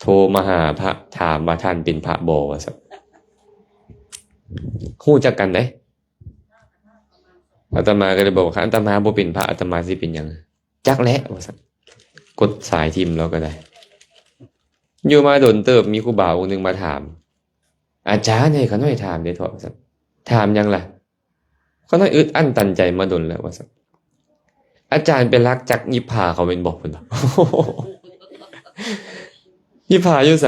ໂທມາຫາພະ ຖາມວ່າທ່ານເປັນພະບໍ່ ວ່າຊັ້ນ. ຮູ້ຈັກກັນເດ້. ອາດຕະມາກໍເລີຍບອກວ່າ ອາດຕະມາບໍ່ເປັນພະ ອາດຕະມາຊິເປັນຫຍັງ? ຈັກແຫຼະ ວ່າຊັ້ນ. ກົດສາຍຖິ້ມແລ້ວກໍໄດ້. ຢູ່ມາດົນເຕີບ ມີຄູບາອົງໜຶ່ງມາຖາມ, ອາຈານ ໃຫ້ຂ້ານ້ອຍຖາມແດ່ເຖາະ ວ່າຊັ້ນ. ຖາມຫຍັງລະ? ຂ້ານ້ອຍອຶດອັ້ນຕັນໃຈມາດົນແລ້ວ ວ່າຊັ້ນ. ອາຈານໄປລັກຈັກຫຍິບຜ້າເຂົາແມ່ນບໍ່ ເພິ່ນວ່າ. ຫຍິບຜ້າຢູ່ໃສ?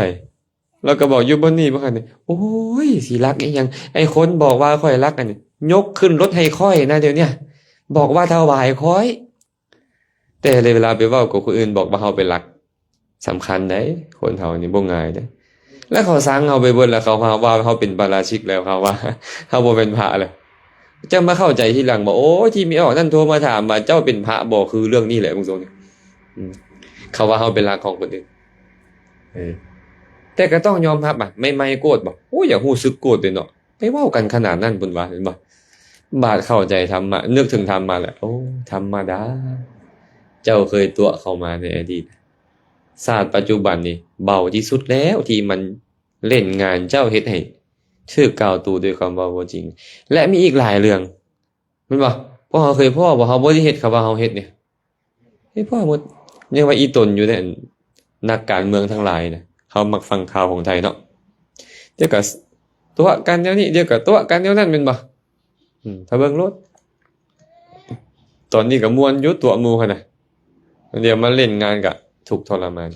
ລາວກໍບອກ ຢູ່ບ່ອນນີ້ ບໍ່ຄັນນີ້. ໂອ້ຍ ຊິລັກອີ່ຫຍັງ? ໄອ້ຄົນບອກວ່າຂ້ອຍລັກອັນນີ້ ຍົກຂຶ້ນລົດໃຫ້ຂ້ອຍນະ ດຽວເນີ້ຍ ບອກວ່າຖວາຍຂ້ອຍ. ແຕ່ເວລາໄປເວົ້າກັບຄົນອື່ນ ບອກວ່າເຮົາໄປລັກ ສຳຄັນໃດ໋, ຄົນເຮົານີ້ບໍ່ງ່າຍເດ້. ແລ້ວເຂົາຊັງເຮົາໄປເບິດແລ້ວ, ເຂົາຫາວ່າເຮົາເປັນປາຣາຊິກແລ້ວ, ເຂົາວ່າເຮົາບໍ່ແມ່ນພະແລ້ວ. ຈັ່ງມາເຂົ້າໃຈທີຫຼັງວ່າ ໂອ້ ທີ່ແມ່ອອກນັ້ນໂທມາຖາມວ່າ ເຈົ້າເປັນພະບໍ່? ຄືເລື່ອງນີ້ແຫຼະ ບາງຊ່ວງນີ້. ອືມ ເຂົາວ່າເຮົາໄປລັກຂອງຄົນອື່ນ. ເອີ ແຕ່ກໍຕ້ອງຍອມຮັບອະ, ໃໝ່ໆໂກດບໍ່? ໂອ້ ຢາກຮູ້ສຶກໂກດເດ້ເນາະ. ໄປເວົ້າກັນຂະໜາດນັ້ນ ເພິ່ນວ່າ ເຫັນບໍ່? ບາດເຂົ້າໃຈທຳມະ, ນຶກເຖິງທຳມະແລ້ວ ໂອ້ ທຳມະດາ, ເຈົ້າເຄີຍຕົວະເຂົ້າມາໃນອະດີດ, ຊາດປັດຈຸບັນນີ້ເບົາທີ່ສຸດແລ້ວ ທີ່ມັນຫຼິ້ນງານເຈົ້າ ເຮັດໃຫ້ຖືກກ່າວຕູດ້ວຍຄຳເວົ້າບໍ່ຈິງ. ແລະ ມີອີກຫຼາຍເລື່ອງ ແມ່ນບໍ່? ພວກເຮົາເຄີຍພໍ້ບໍ່? ເຮົາບໍ່ໄດ້ເຮັດ ເຂົາວ່າເຮົາເຮັດນີ້. ເຮັດພໍ້ໝົດ. ຍັງວ່າອີ່ຕົນຢູ່ເດ້ ອັນນັກການເມືອງທັງຫຼາຍນະ, ເຮົາມັກຟັງຂ່າວຂອງໄທເນາະ, ດຽວກໍຕົວະກັນແນວນີ້, ດຽວກໍຕົວະກັນແນວນັ້ນ ແມ່ນບໍ່? ອືມ ຖ້າເບິ່ງໂລດ. ຕອນນີ້ກໍມ່ວນຢູ່ ຕົວະໝູ່ຫັ້ນນະ, ດຽວມາຫຼິ້ນງານກໍທຸກທໍລະມານ.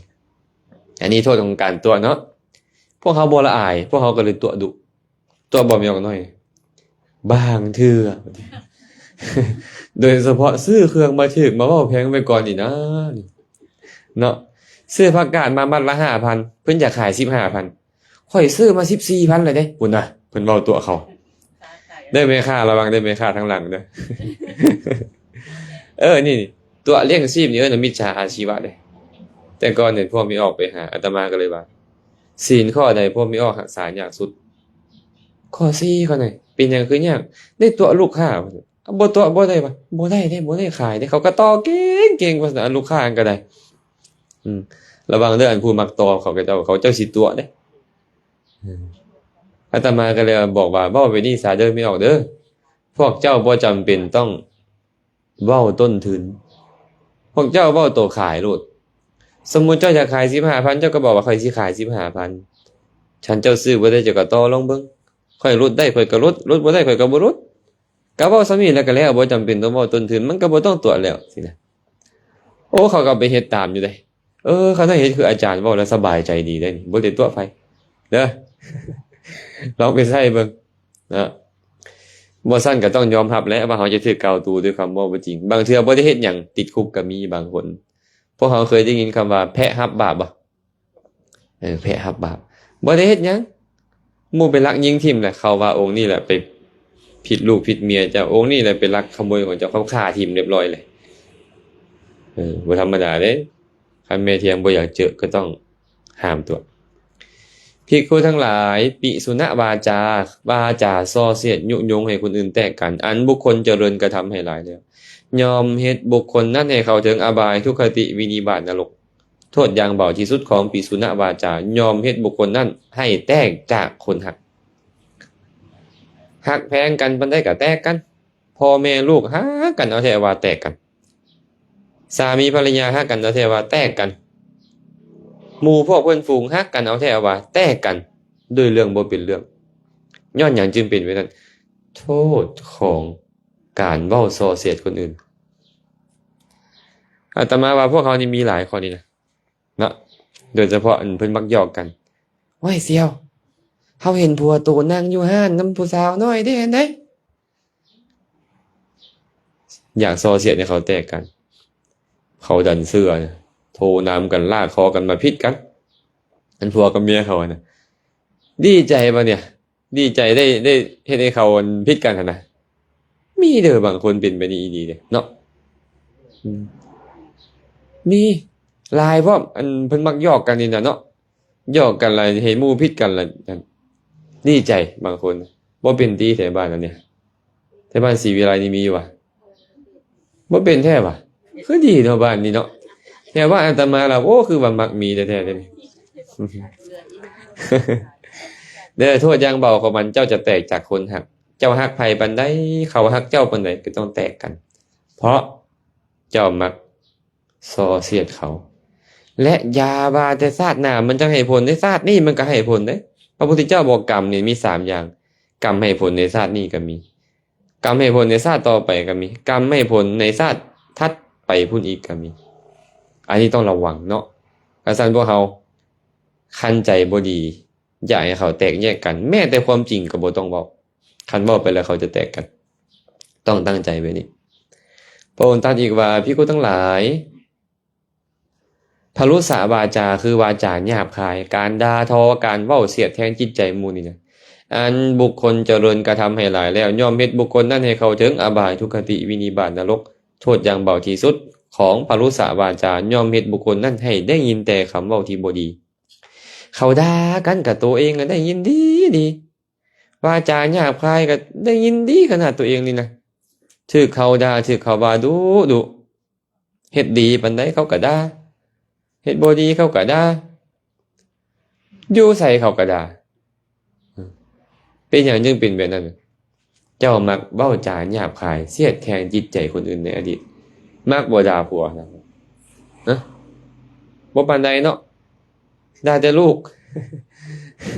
ອັນນີ້ໂທດຂອງການຕົວະເນາະ. ພວກເຮົາບໍ່ລະອາຍ, ພວກເຮົາກໍເລີຍຕົວະດຸ. ຕົວະບໍ່ ແມ່ອອກນ້ອຍ? ບາງເທື່ອ ໂດຍສະເພາະຊື້ເຄື່ອງມາຖືກ ມາເວົ້າແພງໄວ້ກ່ອນນີ້ນະ ເນາະ. ຊື້ຜັກກາດມາມັດລະຫ້າພັນ ເພິ່ນຢາກຂາຍສິບຫ້າພັນ, ຂ້ອຍຊື້ມາສິບສີ່ພັນແລ້ວເດ້ ພຸ້ນນະ, ເພິ່ນເວົ້າຕົວະເຂົາ. ເດີແມ່ຄ້າ ລະວັງເດີແມ່ຄ້າທາງຫຼັງເດີ. ເອີ ນີ້ ຕົວະລ້ຽງຊີບນີ້ເອີ້ນວ່າມິດສາອາຊີວະເດ້. ແຕ່ກ່ອນນີ້ພວກແມ່ອອກໄປຫາ, ອາດຕະມາກໍເລີຍວ່າ ສິນຂໍ້ໃດພວກແມ່ອອກຮັກສາຍາກສຸດ? ຂໍ້ສີ່ ຂ້ອຍນະ. ເປັນຫຍັງຄືຍາກ? ໄດ້ຕົວະລູກຄ້າ. ບໍ່ຕົວະບໍ່ໄດ້ວະ? ບໍ່ໄດ້ເດ້ ບໍ່ໄດ້ຂາຍເດ້. ເຂົາກໍຕໍ່ເກັ່ງໆວ່າຊັ້ນ ລູກຄ້າຫັ້ນກໍໄດ້. ອືມ ລະວັງເດີ ອັນຜູ້ມັກຕໍ່ເຂົາເຈົ້າ, ເຂົາເຈົ້າຊິຕົວະເດ້. ອືມ ອາດຕະມາກໍເລີຍບອກວ່າ ເວົ້າແບບນີ້ຊະເດີແມ່ອອກເດີ, ພວກເຈົ້າບໍ່ຈຳເປັນຕ້ອງ ເວົ້າຕົ້ນທຶນ. ວກເຈົ້າເວົ້າໂຕຂາຍໂລດ. ສົມມຸດເຈົ້າຢາກຂາຍສິບຫ້າພັນ ເຈົ້າກໍບອກວ່າ ຂ້ອຍຊິຂາຍສິບຫ້າພັນ. ຄັນເຈົ້າຊື້ບໍ່ໄດ້ ເຈົ້າກໍຕໍ່ລອງເບິ່ງ. ຂ້ອຍຫຼຸດໄດ້ ຂ້ອຍກໍຫຼຸດ, ຫຼຸດບໍ່ໄດ້ ຂ້ອຍກໍບໍ່ຫຼຸດ. ກໍເວົ້າສ່ຳນີ້ແລ້ວກໍແລ້ວ, ບໍ່ຈຳເປັນຕ້ອງເວົ້າຕົ້ນທຶນ, ມັນກໍບໍ່ຕ້ອງຕົວະແລ້ວ ຊີ້ນະ. ໂອ້ ເຂົາກໍໄປເຮັດຕາມຢູ່ເດ້. ເອີ ຄັນເຮົາເຮັດຄືອາຈານເວົ້າແລ້ວສະບາຍໃຈດີເດ້ນີ້, ບໍ່ໄດ້ຕົວະໃຜເດີ. ລອງໄປໃຊ້ເບິ່ງນະ. ບໍ່ຊັ້ນກໍຕ້ອງຍອມຮັບແຫຼະວ່າເຮົາຈະຖືກກ່າວຕູດ້ວຍຄຳເວົ້າບໍ່ຈິງ. ບາງເທື່ອບໍ່ໄດ້ເຮັດຫຍັງ ຕິດຄຸກກໍມີບາງຄົນ. ພວກເຮົາເຄີຍໄດ້ຍິນຄຳວ່າແພະຮັບບາບບໍ່? ເອີ ແພະຮັບບາບ. ບໍ່ໄດ້ເຮັດຫຍັງ, ໝູ່ໄປລັກຍິງຖິ້ມແຫຼະ, ເຂົາວ່າອົງນີ້ແຫຼະໄປຜິດລູກຜິດເມຍເຈົ້າ, ອົງນີ້ແຫຼະໄປລັກຂະໂມຍຂອງເຈົ້າ, ເຂົາຂ້າຖິ້ມຮຽບຮ້ອຍເລີຍ. ເອີ ບໍ່ທຳມະດາເດ້. ຄັນແມ່ທຽງບໍ່ຢາກເຈີກໍຕ້ອງຫ້າມຕົວະ. ພິກຂຸທັງຫຼາຍ, ປິສຸນະວາຈາ, ວາຈາສ່ອສຽດຍຸຍົງໃຫ້ຄົນອື່ນແຕກກັນ, ອັນບຸກຄົນຈະເລີນກະທຳໃຫ້ຫຼາຍແລ້ວ ຍ່ອມເຮັດບຸກຄົນນັ້ນໃຫ້ເຂົ້າເຖິງອະບາຍ, ທຸກຄະຕິ, ວິນິບາດ, ນະລົກ. ໂທດຢ່າງເບົາທີ່ສຸດຂອງປິສຸນະວາຈາ ຍ່ອມເຮັດບຸກຄົນນັ້ນໃຫ້ແຕກຈາກຄົນຮັກ. ຮັກແພງກັນປານໃດກໍແຕກກັນ. ພໍ່ແມ່ລູກຮັກກັນເອົາແທ້ວ່າແຕກກັນ. ສາມີພັນລະຍາຮັກກັນເອົາແທ້ວ່າແຕກກັນ. ໝູ່ພວກເພື່ອນຝູງຮັກກັນເອົາແທ້ວ່າແຕກກັນ ດ້ວຍເລື່ອງບໍ່ເປັນເລື່ອງ. ຍ້ອນຫຍັງຈຶ່ງເປັນແບບນັ້ນ? ໂທດຂອງການເວົ້າສ່ອສຽດຄົນອື່ນ. ອາດຕະມາວ່າພວກເຮົານີ້ມີຫຼາຍຂໍ້ນີ້ນະ ເນາະ, ໂດຍສະເພາະອັນເພິ່ນມັກຫຍອກກັນ. ໂອ້ຍ ສ່ຽວ, ເຮົາເຫັນຜົວໂຕນັ່ງຢູ່ຮ້ານນຳຜູ້ສາວນ້ອຍເດ້ ອັນໃດ? ຢາກສ່ອສຽດໃຫ້ເຂົາແຕກກັນ. ເຂົາດັນເຊື່ອນະ, ໂທນຳກັນ ລາກຄໍກັນມາຜິດກັນ. ອັນຜົວກັບເມຍເຂົານະ ດີໃຈບໍ່ເນຍ? ດີໃຈໄດ້ ໄດ້ເຮັດໃຫ້ເຂົາອັນຜິດກັນຫັ້ນນະ. ມີເດີ ບາງຄົນເປັນແບບນີ້ອີ່ຫຼີເດ້ເນາະ. ອືມ ມີຫຼາຍພ້ອມ ອັນເພິ່ນມັກຫຍອກກັນນີ້ນະເນາະ, ຫຍອກກັນລະເຮັດໝູ່ຜິດກັນລະ ອັນ ດີໃຈບາງຄົນ. ບໍ່ເປັນຕິ ແຖວບ້ານອັນນີ້ ແຖວບ້ານສີວິໄລນີ້ມີຢູ່ຫວາ? ບໍ່ເປັນແທ້ຫວາ? ຄືດີເນາະ ບ້ານນີ້ເນາະ. ແຖວບ້ານອາດຕະມາລະ ໂອ້ ຄືວ່າມັກມີແທ້ໆເດ້ນີ້. ເດີ ໂທດຢ່າງເບົາຂອງມັນ ເຈົ້າຈະແຕກຈາກຄົນຮັກ. ເຈົ້າຮັກໃຜປານໃດ ເຂົາຮັກເຈົ້າປານໃດ ກໍຕ້ອງແຕກກັນ ເພາະເຈົ້າມັກສໍ້ສຽດເຂົາ. ແລະ ຢ່າວ່າແຕ່ຊາດໜ້າມັນຈະໃຫ້ຜົນເດ້, ຊາດນີ້ມັນກໍໃຫ້ຜົນເດ້. ພະພຸດທະເຈົ້າບອກກຳນີ້ມີສາມຢ່າງ, ກຳໃຫ້ຜົນໃນຊາດນີ້ກໍມີ, ກຳໃຫ້ຜົນໃນຊາດຕໍ່ໄປກໍມີ, ກຳໃຫ້ຜົນໃນຊາດຖັດໄປພຸ້ນອີກກໍມີ. ອັນນີ້ຕ້ອງລະວັງເນາະ. ຄັນຊັ້ນພວກເຮົາຄັນໃຈບໍ່ດີ ຢາກໃຫ້ເຂົາແຕກແຍກກັນ, ແມ້ແຕ່ຄວາມຈິງກໍບໍ່ຕ້ອງເວົ້າ. ຄັນເວົ້າໄປແລ້ວເຂົາຈະແຕກກັນ. ຕ້ອງຕັ້ງໃຈແບບນີ້. ພະອົງຕັດອີກວ່າ, ພິກຂຸທັງຫຼາຍ, ພະລຸສະວາຈາ ຄືວາຈາຫຍາບຄາຍ, ການດ່າທໍ, ການເວົ້າສຽດແທງຈິດໃຈໝູ່ນີ້ນະ, ອັນບຸກຄົນຈະເລີນກະທຳໃຫ້ຫຼາຍແລ້ວ, ຍ່ອມເຮັດບຸກຄົນນັ້ນໃຫ້ເຂົ້າເຖິງອະບາຍ, ທຸກຄະຕິ, ວິນິບາດ, ນະລົກ. ໂທດຢ່າງເບົາທີ່ສຸດຂອງພະລຸສະວາຈາ ຍ່ອມເຮັດບຸກຄົນນັ້ນໃຫ້ໄດ້ຍິນແຕ່ຄຳເວົ້າທີ່ບໍ່ດີ. ເຂົາດ່າກັນກະໂຕເອງກະໄດ້ຍິນດີດີ, ວາຈາຫຍາບຄາຍກະໄດ້ຍິນດີຂະໜາດໂຕເອງນີ້ນະ. ຖືກເຂົາດ່າ, ຖືກເຂົາວ່າດຸດຸ, ເຮັດດີປານໃດເຂົາກະດ່າ, ເຮັດບໍ່ດີເຂົາກະດ່າ, ຢູ່ໃສເຂົາກະດ່າ. ເປັນຫຍັງຈຶ່ງເປັນແບບນັ້ນ? ເຈົ້າມັກເວົ້າຈາຫຍາບຄາຍ, ສຽດແທງຈິດໃຈຄົນອື່ນໃນອະດີດ. ມັກບໍ່ດ່າຜົວນະ? ຮະ? ບໍ່ປານໃດເນາະ, ດ່າແຕ່ລູກ.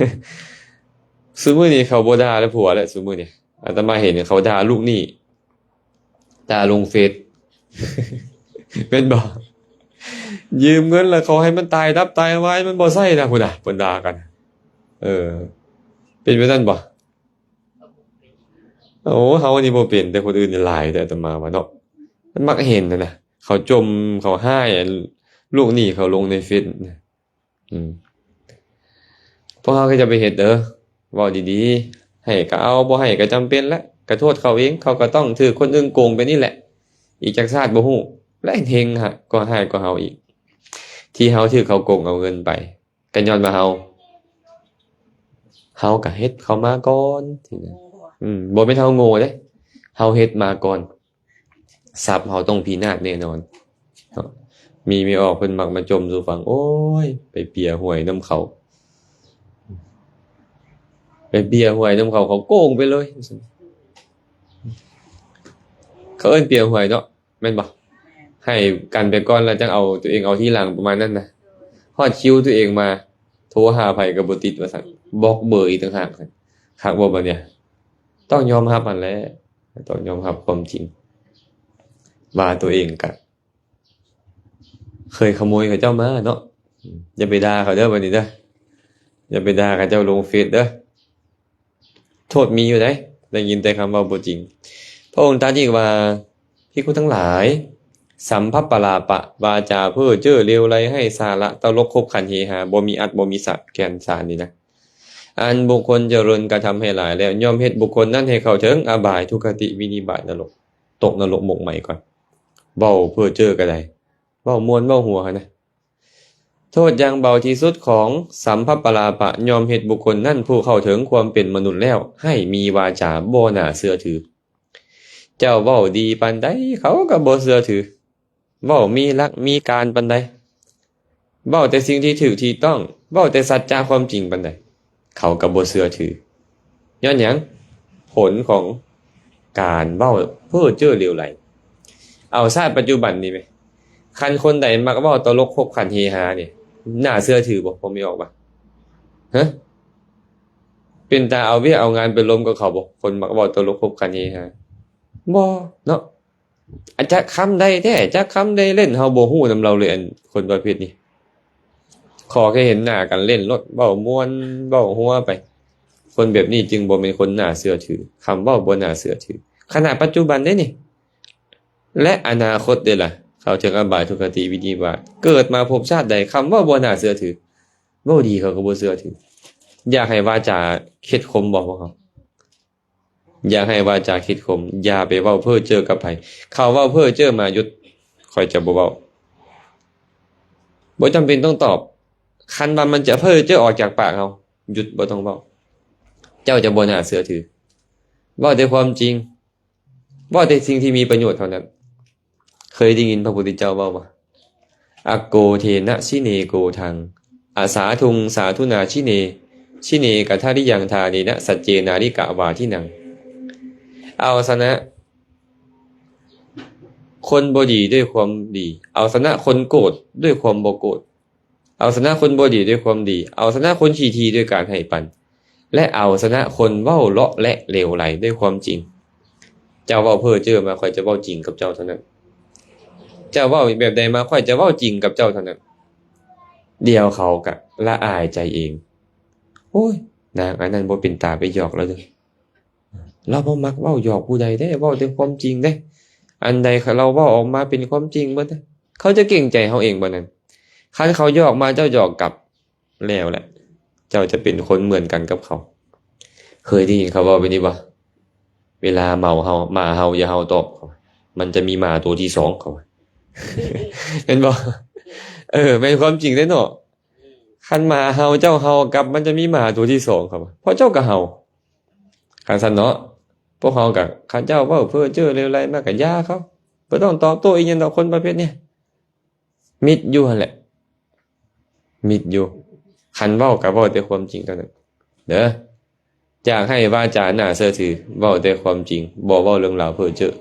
ຊຸມື້ນີ້ເຂົາບໍ່ດ່າແລ້ວຜົວແລ້ວ, ຊຸມື້ນີ້ອາດຕະມາເຫັນເຂົາດ່າລູກໜີ້. ດ່າລົງເຟສ ແມ່ນບໍ່? ຢືມເງິນແລ້ວຂໍໃຫ້ມັນຕາຍດັບຕາຍວາຍ, ມັນບໍ່ໃຊ້ນະ ພຸ້ນນະ, ເພິ່ນດ່າກັນ. ເອີ ເປັນແບບນັ້ນບໍ່? ໂອ້ ເຮົານີ້ບໍ່ເປັນ, ແຕ່ຄົນອື່ນນີ້ຫຼາຍ, ແຕ່ອາດຕະມາວ່າເນາະ, ມັນມັກເຫັນຫັ້ນນະ, ເຂົາຈົ່ມ ເຂົາຮ້າຍ ອັນລູກໜີ້ເຂົາລົງໃນເຟສນະ. ອືມ ພວກເຮົາກໍຢ່າໄປເຮັດເດີ, ເວົ້າດີໆ, ໃຫ້ກໍເອົາ, ບໍ່ໃຫ້ກໍຈຳເປັນແຫຼະ, ກໍໂທດເຂົາເອງ, ເຂົາກໍຕ້ອງຖືກຄົນອື່ນໂກງໄປນີ້ແຫຼະ, ອີກຈັກຊາດບໍ່ຮູ້, ແລະເຮັງຫະ ກໍຮ້າຍກວ່າເຮົາອີກ, ທີ່ເຮົາຖືກເຂົາໂກງເອົາເງິນໄປ ກໍຍ້ອນວ່າເຮົາ ເຮົາກໍເຮັດເຂົາມາກ່ອນ. ອືມ ບໍ່ແມ່ນເຮົາໂງ່ເດ້, ເຮົາເຮັດມາກ່ອນ. ຊັບເຮົາຕ້ອງພິນາດແນ່ນອນເນາະ. ມີແມ່ອອກເພິ່ນມັກມາຈົ່ມສູ່ຟັງ, ໂອ້ຍ ໄປເປຍຫວຍນຳເຂົາ, ໄປເປຍຫວຍນຳເຂົາ, ເຂົາໂກງໄປເລີຍ. ເຂົາເອີ້ນເປຍຫວຍເນາະ, ແມ່ນບໍ່? ໃຫ້ກັນໄປກ່ອນ ແລ້ວຈັ່ງເອົາຕົວເອງເອົາທີຫຼັງ ປະມານນັ້ນນະ. ຮອດຄິວຕົວເອງມາ ໂທຫາໃຜກໍບໍ່ຕິດວ່າຊັ້ນ, ບລັອກເບີອີກຕ່າງຫາກ. ຄັກບໍ່ບັດນີ້? ຕ້ອງຍອມຮັບຫັ້ນແຫຼະ, ຕ້ອງຍອມຮັບຄວາມຈິງ ວ່າຕົວເອງກະເຄີຍຂະໂມຍເຂົາເຈົ້າມາເນາະ. ຢ່າໄປດ່າເຂົາເດີບັດນີ້ເດີ, ຢ່າໄປດ່າເຂົາເຈົ້າລົງເຟສເດີ. ໂທດມີຢູ່ໃດ໋ ໄດ້ຍິນແຕ່ຄຳເວົ້າບໍ່ຈິງ. ພະອົງຕັດອີກວ່າ, ພິກຂຸທັງຫຼາຍ, ສຳພັບປະລາປະ, ວາຈາເພ້ອເຈີ້ເຫຼວໄຫຼໄຮ້ສາລະ, ຕະຫຼົກຂົບຂັນເຮຮາ, ບໍ່ມີອັດບໍ່ມີສະ ແກ່ນສານນີ້ນະ, ອັນບຸກຄົນຈະເລີນກະທຳໃຫ້ຫຼາຍແລ້ວ, ຍ່ອມເຮັດບຸກຄົນນັ້ນໃຫ້ເຂົ້າເຖິງອະບາຍ, ທຸກຄະຕິ, ວິນິບາດ, ນະລົກ, ຕົກນະລົກໝົກໄໝກ່ອນ. ເວົ້າເພ້ອເຈີ້ກໍໄດ້, ເວົ້າມ່ວນເວົ້າຫົວຫັ້ນນະ. ໂທດຢ່າງເບົາທີ່ສຸດຂອງສຳພັບປະລາປະ ຍ່ອມເຮັດບຸກຄົນນັ້ນຜູ້ເຂົ້າເຖິງຄວາມເປັນມະນຸດແລ້ວ ໃຫ້ມີວາຈາບໍ່ໜ້າເຊື່ອຖື. ເຈົ້າເວົ້າດີປານໃດ ເຂົາກໍບໍ່ເຊື່ອຖື, ເວົ້າມີຫຼັກມີການປານໃດ, ເວົ້າແຕ່ສິ່ງທີ່ຖືກທີ່ຕ້ອງ, ເວົ້າແຕ່ສັດຈະຄວາມຈິງປານໃດ, ເຂົາກໍບໍ່ເຊື່ອຖື. ຍ້ອນຫຍັງ? ຜົນຂອງການເວົ້າເພ້ອເຈີ້ເຫຼວໄຫຼ. ເອົາຊາດປັດຈຸບັນນີ້ແມ, ຄັນຄົນໃດມັກເວົ້າຕະຫຼົກຂົບຂັນເຮຮານີ້ ໜ້າເຊື່ອຖືບໍ່? ພໍມີອອກບໍ່? ຮະ? ເປັນຕາເອົາວຽກເອົາງານໄປລົມກັບເຂົາບໍ່? ຄົນມັກເວົ້າຕະຫຼົກຂົບຂັນເຮຮາ ບໍ່ເນາະ. ອາ ຈັກຄຳໄດ້ແທ້, ຈັກຄຳໄດ້ເຫຼັ້ນ, ເຮົາບໍ່ຮູ້ນຳລາວເລີຍ. ອັນຄົນປະເພດນີ້ ຂໍແຄ່ເຫັນໜ້າກັນເຫຼັ້ນໂລດ, ເວົ້າມ່ວນເວົ້າຫົວໄປ. ຄົນແບບນີ້ຈຶ່ງບໍ່ແມ່ນຄົນໜ້າເຊື່ອຖື, ຄຳເວົ້າບໍ່ໜ້າເຊື່ອຖື. ຂະໜາດປັດຈຸບັນເດ້ນີ້ ແລະ ອະນາຄົດເດ້ລະ, ເຂົ້າເຖິງອະບາຍ, ທຸກຄະຕິ, ວິນິບາດ, ເກີດມາພົບຊາດໃດ, ຄຳເວົ້າບໍ່ໜ້າເຊື່ອຖື. ເວົ້າດີເຂົາກໍບໍ່ເຊື່ອຖື. ຢາກໃຫ້ວາຈາເຄັດຄົມບໍ່ພວກເຮົາ? ຢ່າໃຫ້ວາຈາຄິດຄົມ, ຢ່າໄປເວົ້າເພ້ອເຈີ້ກັບໃຜ. ເຂົາເວົ້າເພ້ອເຈີ້ມາ, ຢຸດ, ຂ້ອຍຈະບໍ່ເວົ້າ. ບໍ່ຈຳເປັນຕ້ອງຕອບ. ຄັນວ່າມັນຈະເພ້ອເຈີ້ອອກຈາກປາກເຮົາ, ຢຸດ, ບໍ່ຕ້ອງເວົ້າ. ເຈົ້າຈະບໍ່ໜ້າເຊື່ອຖື. ເວົ້າແຕ່ຄວາມຈິງ, ເວົ້າແຕ່ສິ່ງທີ່ມີປະໂຫຍດເທົ່ານັ້ນ. ເຄີຍໄດ້ຍິນພະພຸດທະເຈົ້າເວົ້າບໍ່? ອັກໂກເທນະຊິເນໂກທັງ ອະສາທຸງສາທຸນາຊິເນ ຊິເນກະທະລິຍັງທາເນນະ ສັດເຈນາລິກະວາທິນັງ. ເອົາຊະນະຄົນບໍ່ດີດ້ວຍຄວາມດີ, ເອົາຊະນະຄົນໂກດດ້ວຍຄວາມບໍ່ໂກດ. ເອົາຊະນະຄົນບໍ່ດີດ້ວຍຄວາມດີ, ເອົາຊະນະຄົນຂີ້ຖີ່ດ້ວຍການໃຫ້ປັນ, ແລະ ເອົາຊະນະຄົນເວົ້າເລາະແລະເຫຼວໄຫຼດ້ວຍຄວາມຈິງ. ເຈົ້າເວົ້າເພ້ອເຈີ້ມາ, ຂ້ອຍຈະເວົ້າຈິງກັບເຈົ້າເທົ່ານັ້ນ. ເຈົ້າເວົ້າແບບໃດມາ, ຂ້ອຍຈະເວົ້າຈິງກັບເຈົ້າເທົ່ານັ້ນ. ດຽວເຂົາກະລະອາຍໃຈເອງ. ໂອ້ຍ, ນາງອັນນັ້ນບໍ່ເປັນຕາໄປຫຍອກລາວເດີ. ລາວບໍ່ມັກເວົ້າຫຍອກຜູ້ໃດເດ້, ເວົ້າແຕ່ຄວາມຈິງເດ້. ອັນໃດລາວເວົ້າອອກມາເປັນຄວາມຈິງເບິດເດ້. ເຂົາຈະເກງໃຈເຮົາເອງບໍ່ນັ້ນ. ຄັນເຂົາຫຍອກມາ, ເຈົ້າຫຍອກກັບ, ແລ້ວແຫຼະ ເຈົ້າຈະເປັນຄົນເໝືອນກັນກັບເຂົາ. ເຄີຍໄດ້ຍິນເຂົາເວົ້າແບບນີ້ບໍ່? ເວລາເມົາເຮົາ, ໝາເຫົ່າ, ຢ່າເຫົ່າຕອບ, ເຂົາວ່າ ມັນຈະມີໝາຕົວທີສອງ, ເຂົາວ່າ. ແມ່ນບໍ່? ເອີ, ແມ່ນຄວາມຈິງເດ້ເນາະ. ຄັນໝາເຫົ່າ, ເຈົ້າເຫົ່າກັບ, ມັນຈະມີໝາຕົວທີສອງ, ເຂົາວ່າ, ເພາະເຈົ້າກໍເຫົ່າ. ຄັນຊັ້ນເນາະ, ພວກເຮົາກໍ, ຄັນເຈົ້າເວົ້າເພ້ອເຈີ້ເລວໄຫຼມາ, ກໍຢ່າເຂົາ. ບໍ່ຕ້ອງຕອບໂຕ້ອີ່ຫຍັງດອກ, ຄົນປະເພດນີ້ ມິດຢູ່ຫັ້ນແຫຼະ, ມິດຢູ່. ຄັນເວົ້າກໍເວົ້າແຕ່ຄວາມຈິງເທົ່ານັ້ນເດີ. ຢາກໃຫ້ວາຈາໜ້າເຊື່ອຖື, ເວົ້າແຕ່ຄວາມຈິງ, ບໍ່ເວົ້າເລື່ອງລາວເພ້ອເຈີ້.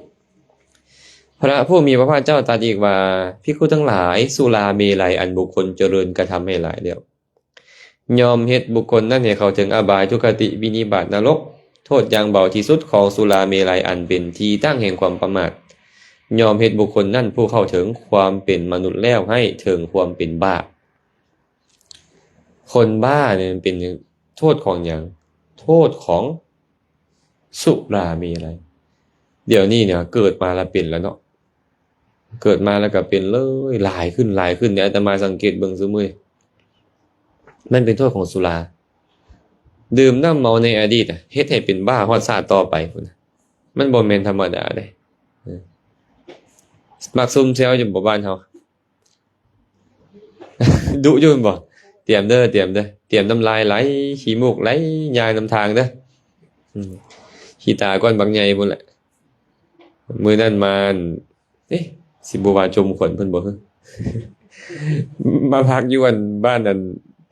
ພະຜູ້ມີພະພາກເຈົ້າຕັດອີກວ່າ, ພິກຂຸທັງຫຼາຍ, ສຸລາເມໄລອັນບຸກຄົນຈະເລີນກະທຳໃຫ້ຫຼາຍແລ້ວ, ຍ່ອມເຮັດບຸກຄົນນັ້ນໃຫ້ເຂົ້າເຖິງອະບາຍ, ທຸກຄະຕິ, ວິນິບາດ, ນະລົກ. ໂທດຢ່າງເບົາທີ່ສຸດຂອງສຸລາເມໄລອັນເປັນທີ່ຕັ້ງແຫ່ງຄວາມປະໝາດ, ຍ່ອມເຮັດບຸກຄົນນັ້ນຜູ້ເຂົ້າເຖິງຄວາມເປັນມະນຸດແລ້ວໃຫ້ເຖິງຄວາມເປັນບ້າ. ຄົນບ້ານີ້ມັນເປັນໂທດຂອງຫຍັງ? ໂທດຂອງສຸລາເມໄລ. ດຽວນີ້ເນຍ ເກີດມາແລ້ວເປັນແລ້ວເນາະ, ເກີດມາແລ້ວກໍເປັນເລີຍ, ຫຼາຍຂຶ້ນ, ຫຼາຍຂຶ້ນ. ນີ້ອາດຕະມາສັງເກດເບິ່ງຊຸມື້, ມັນເປັນໂທດຂອງສຸລາ. ດື່ມນ້ຳເມົາໃນອະດີດ ເຮັດໃຫ້ເປັນບ້າຮອດຊາດຕໍ່ໄປພຸ້ນ. ມັນບໍ່ແມ່ນທຳມະດາເດ້. ມັກຊຸມແຊວຢູ່ບໍ່ ບ້ານເຮົາ? ດຸຢູ່ແມ່ນບໍ່? ຕຽມເດີ, ຕຽມເດີ, ຕຽມນ້ຳລາຍໄຫຼ, ຂີ້ມູກໄຫຼ, ຍ່າງນຳທາງເດີ. ອືມ, ຂີ້ຕາກ້ອນບັກໃຫຍ່ພຸ້ນແຫຼະ. ມື້ນັ້ນມາ, ເອະ, ຊິບໍ່ວ່າຈົ່ມຂວັນເພິ່ນບໍ່? ມາພັກຢູ່ອັນ ບ້ານອັນ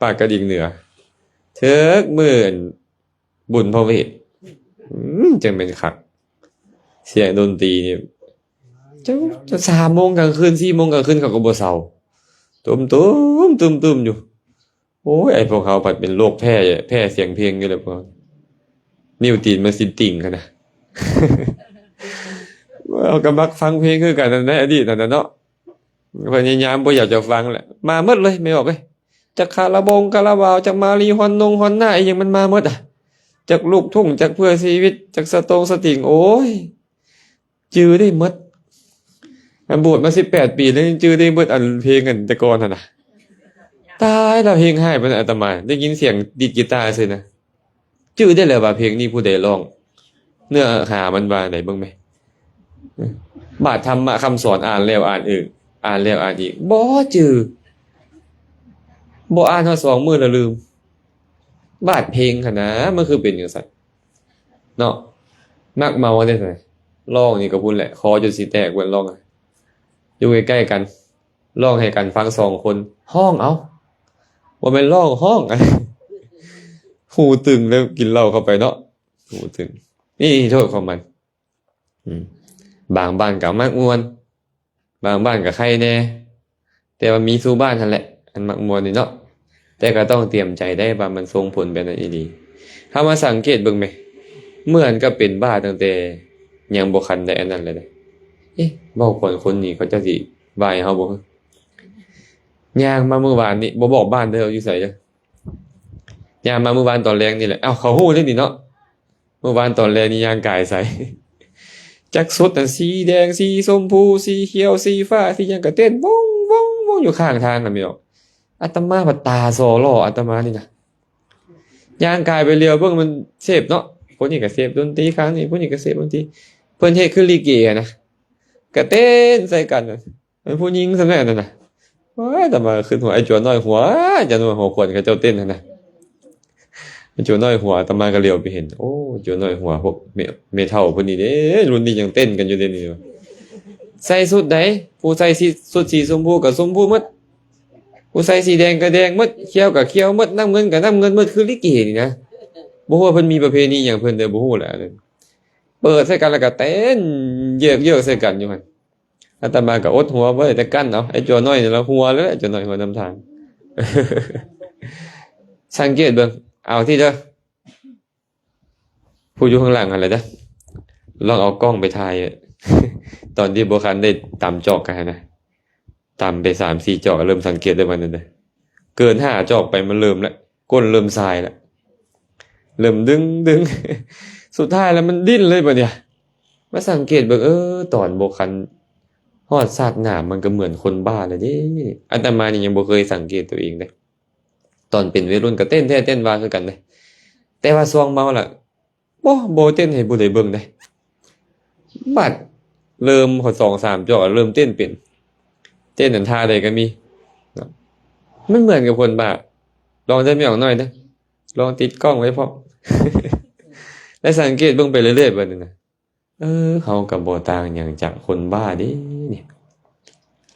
ປາກກະດິງເໜືອ, ເຖິກມື້ອັນ ບຸນພະເວດ. ອືມ, ຈັ່ງແມ່ນຄັກ. ສຽງດົນຕີນີ້ ຈະ ຈະສາມໂມງກາງຄືນ ສີ່ໂມງກາງຄືນ ເຂົາກໍບໍ່ເຊົາ ຕຸ້ມໆ ຕຸ້ມໆຢູ່. ໂອ້ຍ ໄອ້ພວກເຮົາພັດເປັນໂລກແພ້ ແພ້ສຽງເພງຢູ່ແລ້ວ ພວກນິ້ວຕີນມັນຊິຕິ່ງຫັ້ນນະ. ເຮົາກໍມັກຟັງເພງຄືກັນ ໃນອະດີດນັ້ນນະເນາະ ພະຍາຍາມບໍ່ຢາກຈະຟັງແຫຼະ. ມາໝົດເລີຍ ແມ່ອອກເອີຍ ຈັກຄາລາບົງຄາລາບາວ ຈັກມາລີຮອນນົງຮອນນາ ອີ່ຫຍັງມັນມາໝົດອະ ຈັກລູກທຸ່ງ ຈັກເພື່ອຊີວິດ ຈັກສະຕົງສະຕິງ ໂອ້ຍ ຈື່ໄດ້ໝົດ. ອັນບວດມາສິບແປດປີແລ້ວ ຍັງຈື່ໄດ້ໝົດ ອັນເພງອັນແຕ່ກ່ອນຫັ້ນນະ. ຕາຍລະ ເພງຮ້າຍປານນັ້ນ ອາດຕະມາໄດ້ຍິນສຽງດີດກີຕາຊື່ນະ ຈື່ໄດ້ແລ້ວວ່າເພງນີ້ຜູ້ໃດຮ້ອງ ເນື້ອຫາມັນວ່າໃດເບິ່ງແມ. ບາດທຳມະຄຳສອນ ອ່ານແລ້ວອ່ານອີກ ອ່ານແລ້ວອ່ານອີກ ບໍ່ຈື່ ບໍ່ອ່ານຮອດສອງມື້ລະລືມ. ບາດເພງຫັ້ນນະ ມັນຄືເປັນຈັ່ງຊັ້ນເນາະ. ມັກເມົາເດ້ ຮ້ອງນີ້ກໍພຸ້ນແຫຼະ ຄໍຈົນຊິແຕກ ເພິ່ນຮ້ອງ ຢູ່ໃກ້ໆກັນ ຮ້ອງໃຫ້ກັນຟັງສອງຄົນ ຮ້ອງເອົາ ບໍ່ແມ່ນຮ້ອງ ຮ້ອງ. ຫູຕຶງແລ້ວກິນເຫຼົ້າເຂົ້າໄປເນາະ ຫູຕຶງ. ນີ້ໂທດຂອງມັນ. ອືມ ບາງບ້ານກໍມັກມ່ວນ ບາງບ້ານກໍໄຄແດ່ ແຕ່ວ່າມີສູ່ບ້ານຫັ້ນແຫຼະ ອັນມັກມ່ວນນີ້ເນາະ. ແຕ່ກໍຕ້ອງຕຽມໃຈໄດ້ວ່າມັນສົ່ງຜົນແບບນັ້ນອີ່ຫຼີ. ເຮົາມາສັງເກດເບິ່ງແມ ເໝືອນກັບເປັນບ້າຕັ້ງແຕ່ຍັງບໍ່ທັນໄດ້ອັນນັ້ນເລີຍເດ້. ເອະ ເວົ້າກ່ອນຄົນນີ້ເຂົາເຈົ້າຊິວ່າໃຫ້ເຮົາບໍ່? ຍ່າງມາມື້ວານນີ້ ບໍ່ບອກບ້ານເດີ ຢູ່ໃສເດີ ຍ່າງມາມື້ວານຕອນແລງນີ້ແຫຼະ. ເອົ້າ ເຂົາຮູ້ເດ້ນີ້ເນາະ ມື້ວານຕອນແລງນີ້ຍ່າງກາຍໃສ ຈັກຊຸດນັ້ນ ສີແດງ ສີຊົມພູ ສີຂຽວ ສີຟ້າ ສີຫຍັງ ກະເຕັ້ນວົງໆໆຢູ່ຂ້າງທາງຫັ້ນແມ່ນບໍ່. ອາດຕະມາພັດຕາສໍ່ຫຼໍ່ ອາດຕະມານີ້ນະ ຍ່າງກາຍໄປຫຼຽວເບິ່ງ ມັນເສບເນາະ ຄົນນີ້ກະເສບດົນຕີຂ້າງນີ້ ຄົນນີ້ກະເສບດົນຕີ ເພິ່ນເຮັດຄືລິເກຫັ້ນນະ ກະເຕັ້ນໃສ່ກັນ. ເປັນຜູ້ຍິງຊະແມ່ນນັ້ນນະ. ໂອ້ຍ ອາດຕະມາຄຶດຫົວ ໄອ້ຈົວນ້ອຍຫົວ ອາຈານນ້ອຍຫົວຂວັນເຂົາເຈົ້າເຕັ້ນຫັ້ນນະ. ໄອ້ຈົວນ້ອຍຫົວ ອາດຕະມາກໍຫຼຽວໄປເຫັນ ໂອ້ ຈົວນ້ອຍຫົວ ພວກແມ່ ແມ່ເຖົ້າເພິ່ນນີ້ເດ້ ລຸ້ນນີ້ຍັງເຕັ້ນກັນຢູ່ເດ້ນີ້. ໃສ່ຊຸດໃດ ຜູ້ໃສ່ສີ ຊຸດສີຊົມພູກໍຊົມພູໝົດ ຜູ້ໃສ່ສີແດງກໍແດງໝົດ ຂຽວກໍຂຽວໝົດ ນ້ຳເງິນກໍນ້ຳເງິນໝົດ ຄືລິເກນີ້ນະ. ບໍ່ຮູ້ວ່າເພິ່ນມີປະເພນີຫຍັງເພິ່ນເດີ ບໍ່ຮູ້ແຫຼະ. ເປີດໃສ່ກັນແລ້ວກໍເຕັ້ນເຍີກໆໃສ່ກັນຢູ່ຫັ້ນ. ອາດຕະມາກໍອົດຫົວບໍ່ໄດ້ ແຕ່ກັ້ນເອົາ ໄອ້ຈົວນ້ອຍນີ້ລະຫົວແລ້ວ ຈົວນ້ອຍຫົວນຳທາງ. ສັງເກດເບິ່ງ ເອົາທີ່ເດີ ຜູ້ຢູ່ຂ້າງຫຼັງຫັ້ນແຫຼະເດີ ລອງເອົາກ້ອງໄປຖ່າຍ ຕອນທີ່ບໍ່ທັນໄດ້ຕຳຈອກກັນຫັ້ນນະ ຕຳໄປສາມສີ່ຈອກ ເລີ່ມສັງເກດໄດ້ບັດນັ້ນເດີ ເກີນຫ້າຈອກໄປມັນເລີ່ມແລ້ວ ກົ້ນເລີ່ມຊາຍແລ້ວ ເລີ່ມດຶງ ດຶງ ສຸດທ້າຍແລ້ວມັນດີ້ນເລີຍບັດນີ້. ມາສັງເກດເບິ່ງ ເອີ ຕອນບໍ່ທັນຮອດຊາດໜ້າ ມັນກໍເໝືອນຄົນບ້າແລ້ວເດ້. ອາດຕະມານີ້ຍັງບໍ່ເຄີຍສັງເກດຕົວເອງເດ້ ຕອນເປັນໄວລຸ້ນກໍເຕັ້ນແທ້ເຕັ້ນວ່າຄືກັນເດ້ ແຕ່ວ່າຊ່ວງເມົາລະ ບໍ່ ບໍ່ເຕັ້ນໃຫ້ຜູ້ໃດເບິ່ງເດ້. ບາດເລີ່ມສອງສາມຈອກ ເລີ່ມເຕັ້ນເປັນ ເຕັ້ນອັນທ່າໃດກໍມີ. ມັນເໝືອນກັບຄົນບ້າ. ລອງເດີ ແມ່ອອກນ້ອຍເດີ ລອງຕິດກ້ອງໄວ້ພ້ອມ ແລະ ສັງເກດເບິ່ງໄປເລື້ອຍໆ ບັດນີ້ນະ. ເອີ ເຮົາກໍບໍ່ຕ່າງຫຍັງຈາກຄົນບ້າເດ້ນີ້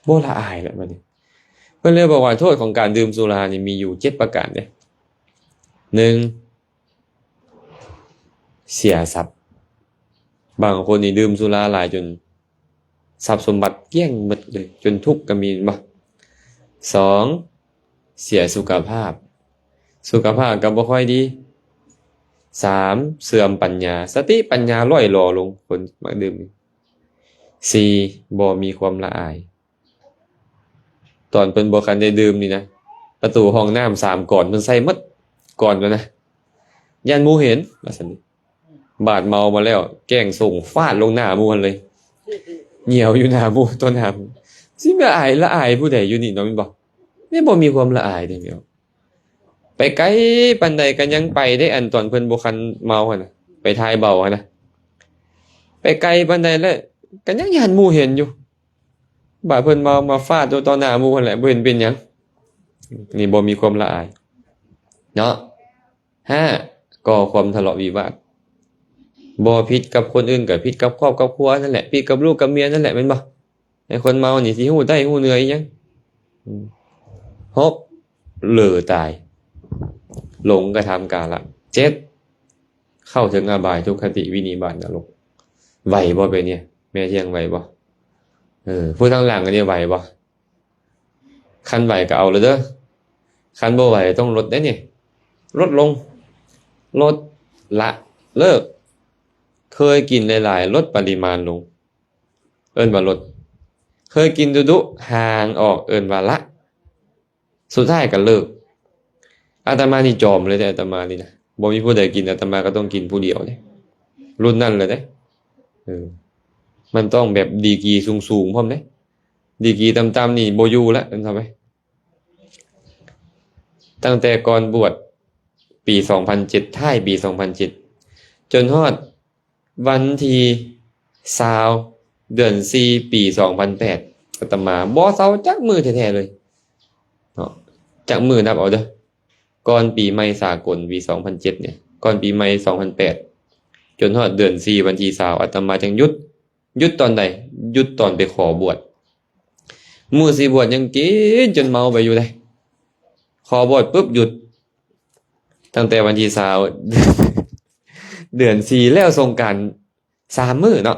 ບໍ່ລະອາຍລະບັດນີ້. ເພິ່ນເລີຍບອກວ່າ ໂທດຂອງການດື່ມສຸລານີ້ມີຢູ່ເຈັດປະການເດ້. ໜຶ່ງ ເສຍຊັບ. ບາງຄົນນີ້ດື່ມສຸລາຫຼາຍຈົນຊັບສົມບັດກ້ຽງໝົດເລີຍ ຈົນທຸກກໍມີ ແມ່ນບໍ່? ສອງ ເສຍສຸຂະພາບ. ສຸຂະພາບກໍບໍ່ຄ່ອຍດີ. ສາມ ເສື່ອມປັນຍາ. ສະຕິປັນຍາລ່ອຍຫຼໍລົງ ຄົນມັກດື່ມ. ສີ່ ບໍ່ມີຄວາມລະອາຍ. ຕອນເພິ່ນບໍ່ທັນໄດ້ດື່ມນີ້ນະ ປະຕູຫ້ອງນ້ຳສາມກອນ ເພິ່ນໃສ່ໝົດກອນແລ້ວນະ ຢ້ານໝູ່ເຫັນວ່າຊັ້ນ. ບາດເມົາມາແລ້ວ ແກ້ງສົ່ງຟາດລົງໜ້າໝູ່ຫັ້ນເລີຍ ຫຍຽວຢູ່ໜ້າໝູ່ ຕໍ່ໜ້າໝູ່. ຊິມາອາຍ ລະອາຍຜູ້ໃດຢູ່ນີ້ເນາະ ແມ່ນບໍ່? ນີ້ບໍ່ມີຄວາມລະອາຍເດ້. ໄປໄກປານໃດກໍຍັງໄປເດ້ ອັນຕອນເພິ່ນບໍ່ຄັນເມົາຫັ້ນນະ ໄປຖ່າຍເບົາຫັ້ນນະ ໄປໄກປານໃດແລ້ວກໍຍັງຢ້ານໝູ່ເຫັນຢູ່. ບາດເພິ່ນເມົາມາຟາດຢູ່ຕໍ່ໜ້າໝູ່ຫັ້ນແຫຼະ ບໍ່ເຫັນເປັນຫຍັງ. ນີ້ບໍ່ມີຄວາມລະອາຍເນາະ. ຫ້າ ກໍ່ຄວາມທະເລາະວິວາດ. ບໍ່ຜິດກັບຄົນອື່ນ ກໍຜິດກັບຄອບກັບຄົວນັ້ນແຫຼະ ຜິດກັບລູກກັບເມຍນັ້ນແຫຼະ ແມ່ນບໍ່? ໃຫ້ຄົນເມົານີ້ຊິຮູ້ໄດ້ຮູ້ເໜືອອີ່ຫຍັງ? ອືມ ຫົກ ເຫຼີຕາຍ ຫຼົງກະທຳກາລະ. ເຈັດ ເຂົ້າເຖິງອະບາຍ ທຸກຄະຕິ ວິນິບາດ ນະລົກ. ໄຫວບໍ່ແບບນີ້ ແມ່ທ່ຽງ ໄຫວບໍ່? ເອີ ຜູ້ທາງຫຼັງນີ້ໄຫວບໍ່? ຄັນໄຫວກໍເອົາແລ້ວເດີ, ຄັນບໍ່ໄຫວຕ້ອງລົດເດ້ນີ້, ລົດລົງ, ລົດ, ລະ, ເລີກ. ເຄີຍກິນຫຼາຍໆ ລົດປະລິມານລົງ ເອີ້ນວ່າລົດ, ເຄີຍກິນດຸໆ ຫ່າງອອກ ເອີ້ນວ່າລະ. ສຸດທ້າຍກໍເລີກ. ອາດຕະມານີ້ຈອມເລີຍເດ້, ອາດຕະມານີ້ນະ ບໍ່ມີຜູ້ໃດກິນ, ອາດຕະມາກໍຕ້ອງກິນຜູ້ດຽວເດ້, ລຸ້ນນັ້ນເລີຍເດ້. ເອີ ມັນຕ້ອງແບບດີກຣີສູງໆພ້ອມເດ້, ດີກຣີຕ່ຳໆນີ້ບໍ່ຢູ່ລະ, ເຫັນເຂົ້າໄປ. ຕັ້ງແຕ່ກ່ອນບວດປີສອງພັນເຈັດ ທ້າຍປີສອງພັນເຈັດ ຈົນຮອດວັນທີຊາວ ເດືອນສີ່ ປີສອງພັນແປດ ອາດຕະມາບໍ່ເຊົາຈັກມື້ແທ້ໆເລີຍເນາະ. ຈັກມື້ນັບເອົາເດີ, ກ່ອນປີໃໝ່ສາກົນປີສອງພັນເຈັດນີ້, ກ່ອນປີໃໝ່ສອງພັນແປດ ຈົນຮອດເດືອນສີ່ ວັນທີຊາວ ອາດຕະມາຈຶ່ງຢຸດ. ຢຸດຕອນໃດ? ຢຸດຕອນໄປຂໍບວດ. ມື້ຊິບວດຍັງກິນຈົນເມົາໄປຢູ່ເດ້, ຂໍບວດປຶບຢຸດ. ຕັ້ງແຕ່ວັນທີຊາວ ເດືອນສີ່ ແລ້ວສົງການສາມມື້ເນາະ,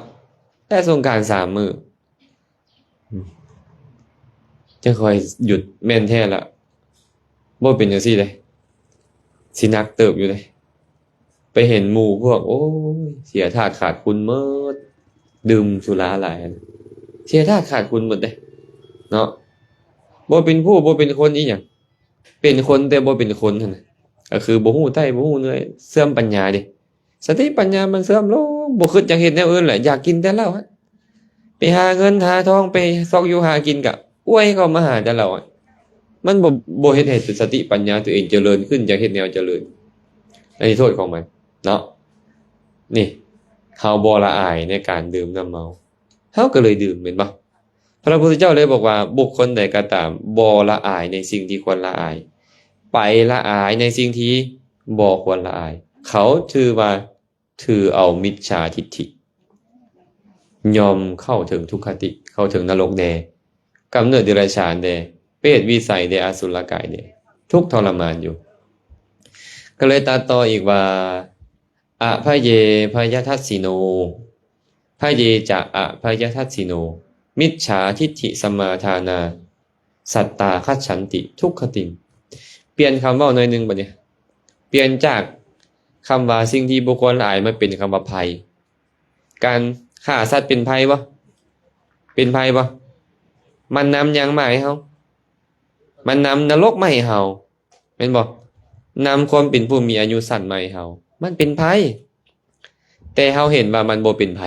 ແລ້ວສົງການສາມມື້ ອືມ ຈັ່ງຄ່ອຍຢຸດ. ແມ່ນແທ້ລະ, ບໍ່ເປັນຈັ່ງຊີ້ເດ້, ຊິໜັກເຕີບຢູ່ເດ້. ໄປເຫັນໝູ່ພວກ ໂອ້ຍ ເສຍທາດຂາດຄຸນໝົດ, ດື່ມສຸລາຫຼາຍ ເສຍທາດຂາດຄຸນໝົດເດ້ເນາະ. ບໍ່ເປັນຜູ້ ບໍ່ເປັນຄົນອີຫຍັງ, ເປັນຄົນແຕ່ບໍ່ເປັນຄົນຫັ້ນນະ, ກໍຄືບໍ່ຮູ້ໄຕ້ ບໍ່ຮູ້ເໜື່ອຍ, ເສື່ອມປັນຍາເດ້. ສະຕິປັນຍາມັນເສື່ອມລົງ, ບໍ່ຄິດຢາກເຮັດແນວອື່ນແຫຼະ, ຢາກກິນແຕ່ເຫຼົ້າ. ໄປຫາເງິນຫາທອງ, ໄປຊອກຢູ່ຫາກິນກະອວຍເຂົ້າມາຫາແຕ່ເຫຼົ້າ. ມັນບໍ່ ບໍ່ເຮັດໃຫ້ສະຕິປັນຍາຕົວເອງຈະເລີນຂຶ້ນ, ຢາກເຮັດແນວຈະເລີນ. ອັນນີ້ໂທດຂອງມັນເນາະ. ນີ້ ເຮົາບໍ່ລະອາຍໃນການດື່ມນ້ຳເມົາ, ເຮົາກໍເລີຍດື່ມ, ແມ່ນບໍ່? ພະພຸດທະເຈົ້າເລີຍບອກວ່າ ບຸກຄົນໃດກໍຕາມບໍ່ລະອາຍໃນສິ່ງທີ່ຄວນລະອາຍ, ໄປລະອາຍໃນສິ່ງທີ່ບໍ່ຄວນລະອາຍ, ເຂົາຖືວ່າຖືເອົາມິດສາທິດຖິ, ຍ່ອມເຂົ້າເຖິງທຸກຄະຕິ, ເຂົ້າເຖິງນະລົກແດ່, ກຳເນີດເດຍລະສານແດ່, ເປດວິໄສແດ່, ອະສຸລະກາຍແດ່, ທຸກທໍລະມານຢູ່. ກໍເລີຍຕັດຕໍ່ອີກວ່າ ອະພະເຍ ພະຍະທັດສິໂນ ພະເຍຈະ ອະພະຍະທັດສິໂນ ມິດສາທິດຖິ ສະມາທານາ ສັດຕາ ຄັດສັນຕິ ທຸກຄະຕິງ. ປ່ຽນຄຳເວົ້າໜ້ອຍໜຶ່ງບັດນີ້, ປ່ຽນຈາກຄຳວ່າສິ່ງທີ່ບໍ່ຄວນອາຍ ມາເປັນຄຳວ່າໄພ. ການຂ້າສັດເປັນໄພບໍ່? ເປັນໄພບໍ່? ມັນນຳຫຍັງມາໃຫ້ເຮົາ? ມັນນຳນະລົກມາໃຫ້ເຮົາ. ແມ່ນບໍ່? ນຳຄວາມເປັນຜູ້ມີອາຍຸສັ້ນມາໃຫ້ເຮົາ, ມັນເປັນໄພ, ແຕ່ເຮົາເຫັນວ່າມັນບໍ່ເປັນໄພ.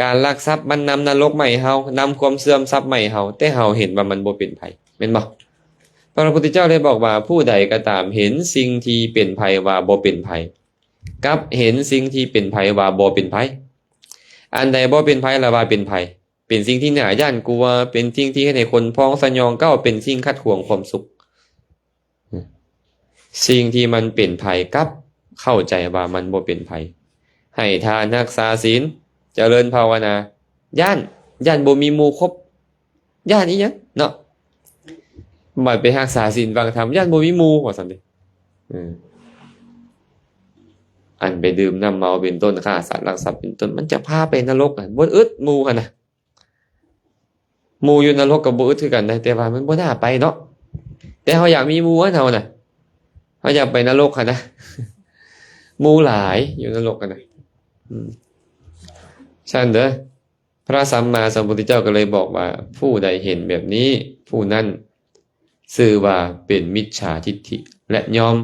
ການລັກຊັບມັນນຳນະລົກມາໃຫ້ເຮົາ, ນຳຄວາມເສື່ອມຊັບມາໃຫ້ເຮົາ, ແຕ່ເຮົາເຫັນວ່າມັນບໍ່ເປັນໄພ, ແມ່ນບໍ່? ພະພຸດທະເຈົ້າໄດ້ບອກວ່າ ຜູ້ໃດກໍຕາມເຫັນສິ່ງທີ່ເປັນໄພວ່າບໍ່ເປັນໄພ, ກັບເຫັນສິ່ງທີ່ເປັນໄພວ່າບໍ່ເປັນໄພ, ອັນໃດບໍ່ເປັນໄພລະວ່າເປັນໄພ, ເປັນສິ່ງທີ່ໜ້າຢ້ານກົວ, ເປັນສິ່ງທີ່ເຮັດໃຫ້ຄົນພອງສະຫຍອງເກົ້າ, ເປັນສິ່ງຂັດຂວາງຄວາມສຸກ. ສິ່ງທີ່ມັນເປັນໄພກັບເຂົ້າໃຈວ່າມັນບໍ່ເປັນໄພ, ໃຫ້ທານ, ຮັກສາສິນ, ຈະເລີນພາວະນາ, ຢ້ານ, ຢ້ານບໍ່ມີໝູ່ຄົບ, ຢ້ານອີຫຍັງເນາະ? ບັດໄປຮັກສາສິນຟັງທຳ, ຢ້ານບໍ່ມີໝູ່ ວ່າຊັ້ນເດ. ເອີ ອັນໄປດື່ມນ້ຳເມົາເປັນຕົ້ນ, ຂ້າສັດລັກຊັບເປັນຕົ້ນ, ມັນຈະພາໄປນະລົກ, ບໍ່ອຶດໝູ່ຫັ້ນນະ. ໝູ່ຢູ່ນະລົກກໍບໍ່ອຶດຄືກັນນະ, ແຕ່ວ່າມັນບໍ່ໜ້າໄປເນາະ. ແຕ່ເຮົາຢາກມີໝູ່ຫັ້ນເຮົານະ, ເຮົາຢາກໄປນະລົກຫັ້ນນະ, ໝູ່ຫຼາຍຢູ່ນະລົກຫັ້ນນະ. ອືມ ຊັ້ນເດີ, ພະສຳມາສຳພຸດທະເຈົ້າກໍເລີຍບອກວ່າ ຜູ້ໃດເຫັນແບບນີ້ ຜູ້ນັ້ນຊື່ວ່າເປັນມິດສາທິດຖິ ແລະ ຍອມ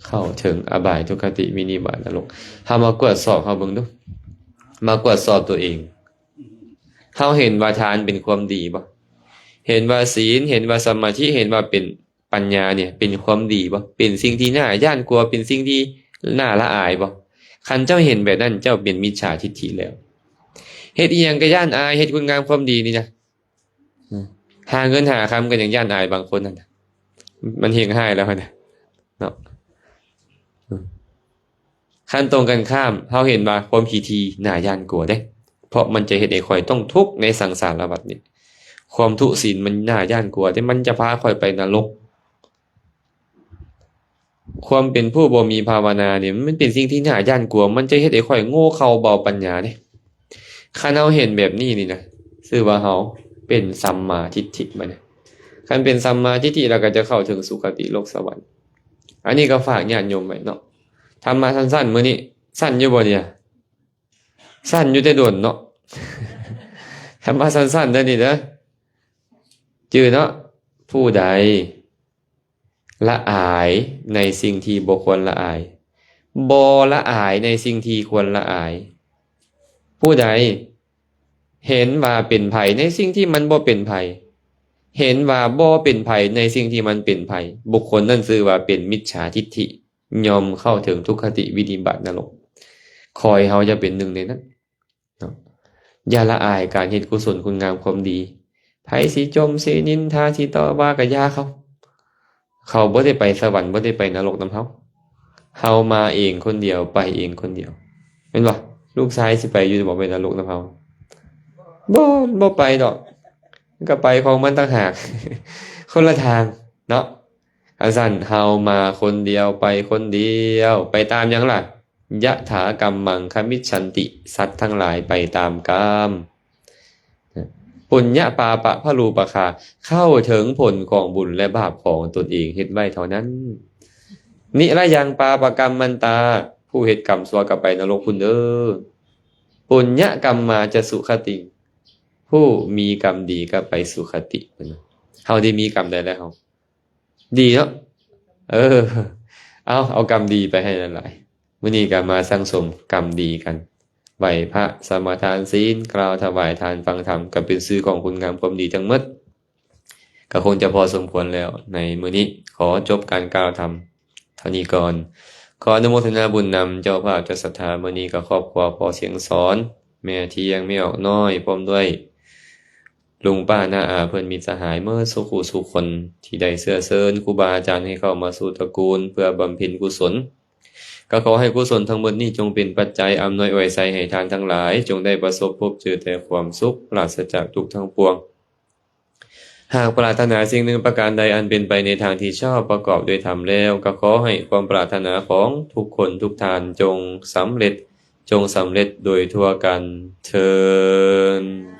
ເຂົ້າເຖິງອະບາຍທຸກຄະຕິ ວິນິບາດນະລົກ. ເຮົາມາກວດສອບເຮົາເບິ່ງດູ, ມາກວດສອບຕົວເອງ. ເຮົາເຫັນວ່າທານເປັນຄວາມດີບໍ່? ເຫັນວ່າສິນ, ເຫັນວ່າສະມາທິ, ເຫັນວ່າເປັນປັນຍານີ້ເປັນຄວາມດີບໍ່? ເປັນສິ່ງທີ່ໜ້າຢ້ານກົວ, ເປັນສິ່ງທີ່ໜ້າລະອາຍບໍ່? ຄັນເຈົ້າເຫັນແບບນັ້ນ, ເຈົ້າເປັນມິດສາທິດຖິແລ້ວ. ເຮັດອີ່ຫຍັງກໍຢ້ານອາຍ, ເຮັດຄຸນງາມຄວາມດີນີ້ນະ. ຫາເງິນຫາຄຳກໍຍັງຢ້ານອາຍບາງຄົນຫັ້ນນະ, ມັນເຮງຮ້າຍແລ້ວຫັ້ນນະເນາະ. ຄັນຕົງກັນຂ້າມ, ເຮົາເຫັນວ່າຄວາມຂີ້ຖີ່ໜ້າຢ້ານກົວເດ້, ເພາະມັນຈະເຮັດໃຫ້ຂ້ອຍຕ້ອງທຸກໃນສັງສາລະວັດນີ້. ຄວາມທຸສິນມັນໜ້າຢ້ານກົວເດ້, ມັນຈະພາຂ້ອຍໄປນະລົກ. ຄວາມເປັນຜູ້ບໍ່ມີພາວະນານີ້ ມັນເປັນສິ່ງທີ່ໜ້າຢ້ານກົວ, ມັນຈະເຮັດໃຫ້ຂ້ອຍໂງ່ເຂົ້າເບົາປັນຍາເດ້. ຄັນເຮົາເຫັນແບບນີ້ນີ້ນະ, ຖືວ່າເຮົາເປັນສຳມາທິດຖິບັດນີ້. ຄັນເປັນສຳມາທິດຖິແລ້ວກໍຈະເຂົ້າເຖິງສຸຄະຕິໂລກສະຫວັນ. ອັນນີ້ກໍຝາກຍາດໂຍມໄວ້ເນາະ. ທຳມະສັ້ນໆ ມື້ນີ້ສັ້ນຢູ່ບໍ່ນີ້? ສັ້ນຢູ່ແຕ່ດົນເນາະ. ທຳມະສັ້ນໆ ເດີນີ້ເດີ. ຈື່ເນາະ. ຜູ້ໃດ ລະອາຍໃນສິ່ງທີ່ບໍ່ຄວນລະອາຍ, ບໍ່ລະອາຍໃນສິ່ງທີ່ຄວນລະອາຍ. ຜູ້ໃດເຫັນວ່າເປັນໄພໃນສິ່ງທີ່ມັນບໍ່ເປັນໄພ, ເຫັນວ່າບໍ່ເປັນໄພໃນສິ່ງທີ່ມັນເປັນໄພ, ບຸກຄົນນັ້ນຊື່ວ່າເປັນມິດສາທິດຖິ, ຍ່ອມເຂົ້າເຖິງທຸກຄະຕິວິນິບາດນະລົກ. ຂໍໃຫ້ເຮົາຢ່າເປັນໜຶ່ງໃນນັ້ນ. ເນາະ. ຢ່າລະອາຍການເຮັດກຸສົນຄຸນງາມຄວາມດີ. ໃຜຊິຈົ່ມ ຊິນິນທາ ຊິຕໍ່ວ່າກໍຢ່າເຂົາ. ເຂົາບໍ່ໄດ້ໄປສະຫວັນ ບໍ່ໄດ້ໄປນະລົກນຳເຮົາ. ເຮົາມາເອງຄົນດຽວ ໄປເອງຄົນດຽວ. ແມ່ນບໍ່? ລູກຊາຍຊິໄປຢູ່ບໍ່ ໄປນະລົກນຳເຮົາ? ບໍ່, ບໍ່ໄປດອກ. ມັນກໍໄປຂອງມັນຕ່າງຫາກ. ຄົນລະທາງເນາະ. ອັນຊັ້ນ ເຮົາມາຄົນດຽວ ໄປຄົນດຽວ. ໄປຕາມຫຍັງລະ? ຍະຖາກັມມັງຄະມິດສັນຕິ, ສັດທັງຫຼາຍໄປຕາມກຳ. ປຸນຍະປາປະພະລູປະຄາ, ເຂົ້າເຖິງຜົນຂອງບຸນ ແລະ ບາບຂອງຕົນເອງເຮັດໄວ້ເທົ່ານັ້ນ. ນິຣະຍັງປາປະກຳມັນຕາ, ຜູ້ເຮັດກຳຊົ່ວກໍໄປນະລົກພຸ້ນເດີ. ປຸນຍະກຳມາຈະສຸຄະຕິງ, ຜູ້ມີກຳດີກໍໄປສຸຄະຕິ. ເຮົາໄດ້ມີກຳໃດແລ້ວເຮົາ? ດີເນາະ. ເອີ ເອົາ, ເອົາກຳດີໄປໃຫ້ຫຼາຍໆ. ມື້ນີ້ກໍມາສັ່ງສົມກຳດີກັນ, ໄຫວ້ພະ, ສະມາທານສິນ, ກ່າວຖວາຍທານ, ຟັງທຳ, ກໍເປັນຊື່ຂອງຄຸນງາມຄວາມດີທັງໝົດ. ກໍຄົງຈະພໍສົມຄວນແລ້ວໃນມື້ນີ້. ຂໍຈົບການກ່າວທຳເທົ່ານີ້ກ່ອນ. ຂໍອະນຸໂມທະນາບຸນນຳເຈົ້າພາບເຈົ້າສັດທາ. ມື້ນີ້ກໍຄອບຄົວພໍ່ສຽງສອນ, ແມ່ທຽງ, ແມ່ອອກນ້ອຍ, ພ້ອມດ້ວຍ ລຸງປ້ານ້າອາເພື່ອນມິດສະຫາຍເໝິດສູ່ຄູ່ສູ່ຄົນ ທີ່ໄດ້ເຊື້ອເຊີນຄູບາອາຈານໃຫ້ເຂົ້າມາສູ່ຕະກູນເພື່ອບຳເພັນກຸສົນ, ກໍຂໍໃຫ້ກຸສົນທັງໝົດນີ້ຈົ່ງເປັນປັດໄຈອຳນວຍອວຍໄຊໃຫ້ທ່ານທັງຫຼາຍ ຈົ່ງໄດ້ປະສົບພົບເຈີແຕ່ຄວາມສຸກ ປາສະຈາກທຸກທັງປວງ. ຫາກປາດຖະໜາສິ່ງໜຶ່ງປະການໃດອັນເປັນໄປໃນທາງທີ່ຊອບ ປະກອບດ້ວຍທຳແລ້ວ, ກໍຂໍໃຫ້ຄວາມປາດຖະໜາຂອງທຸກຄົນທຸກທ່ານຈົ່ງສຳເລັດ, ຈົ່ງສຳເລັດໂດຍທົ່ວກັນເທີ້ນ.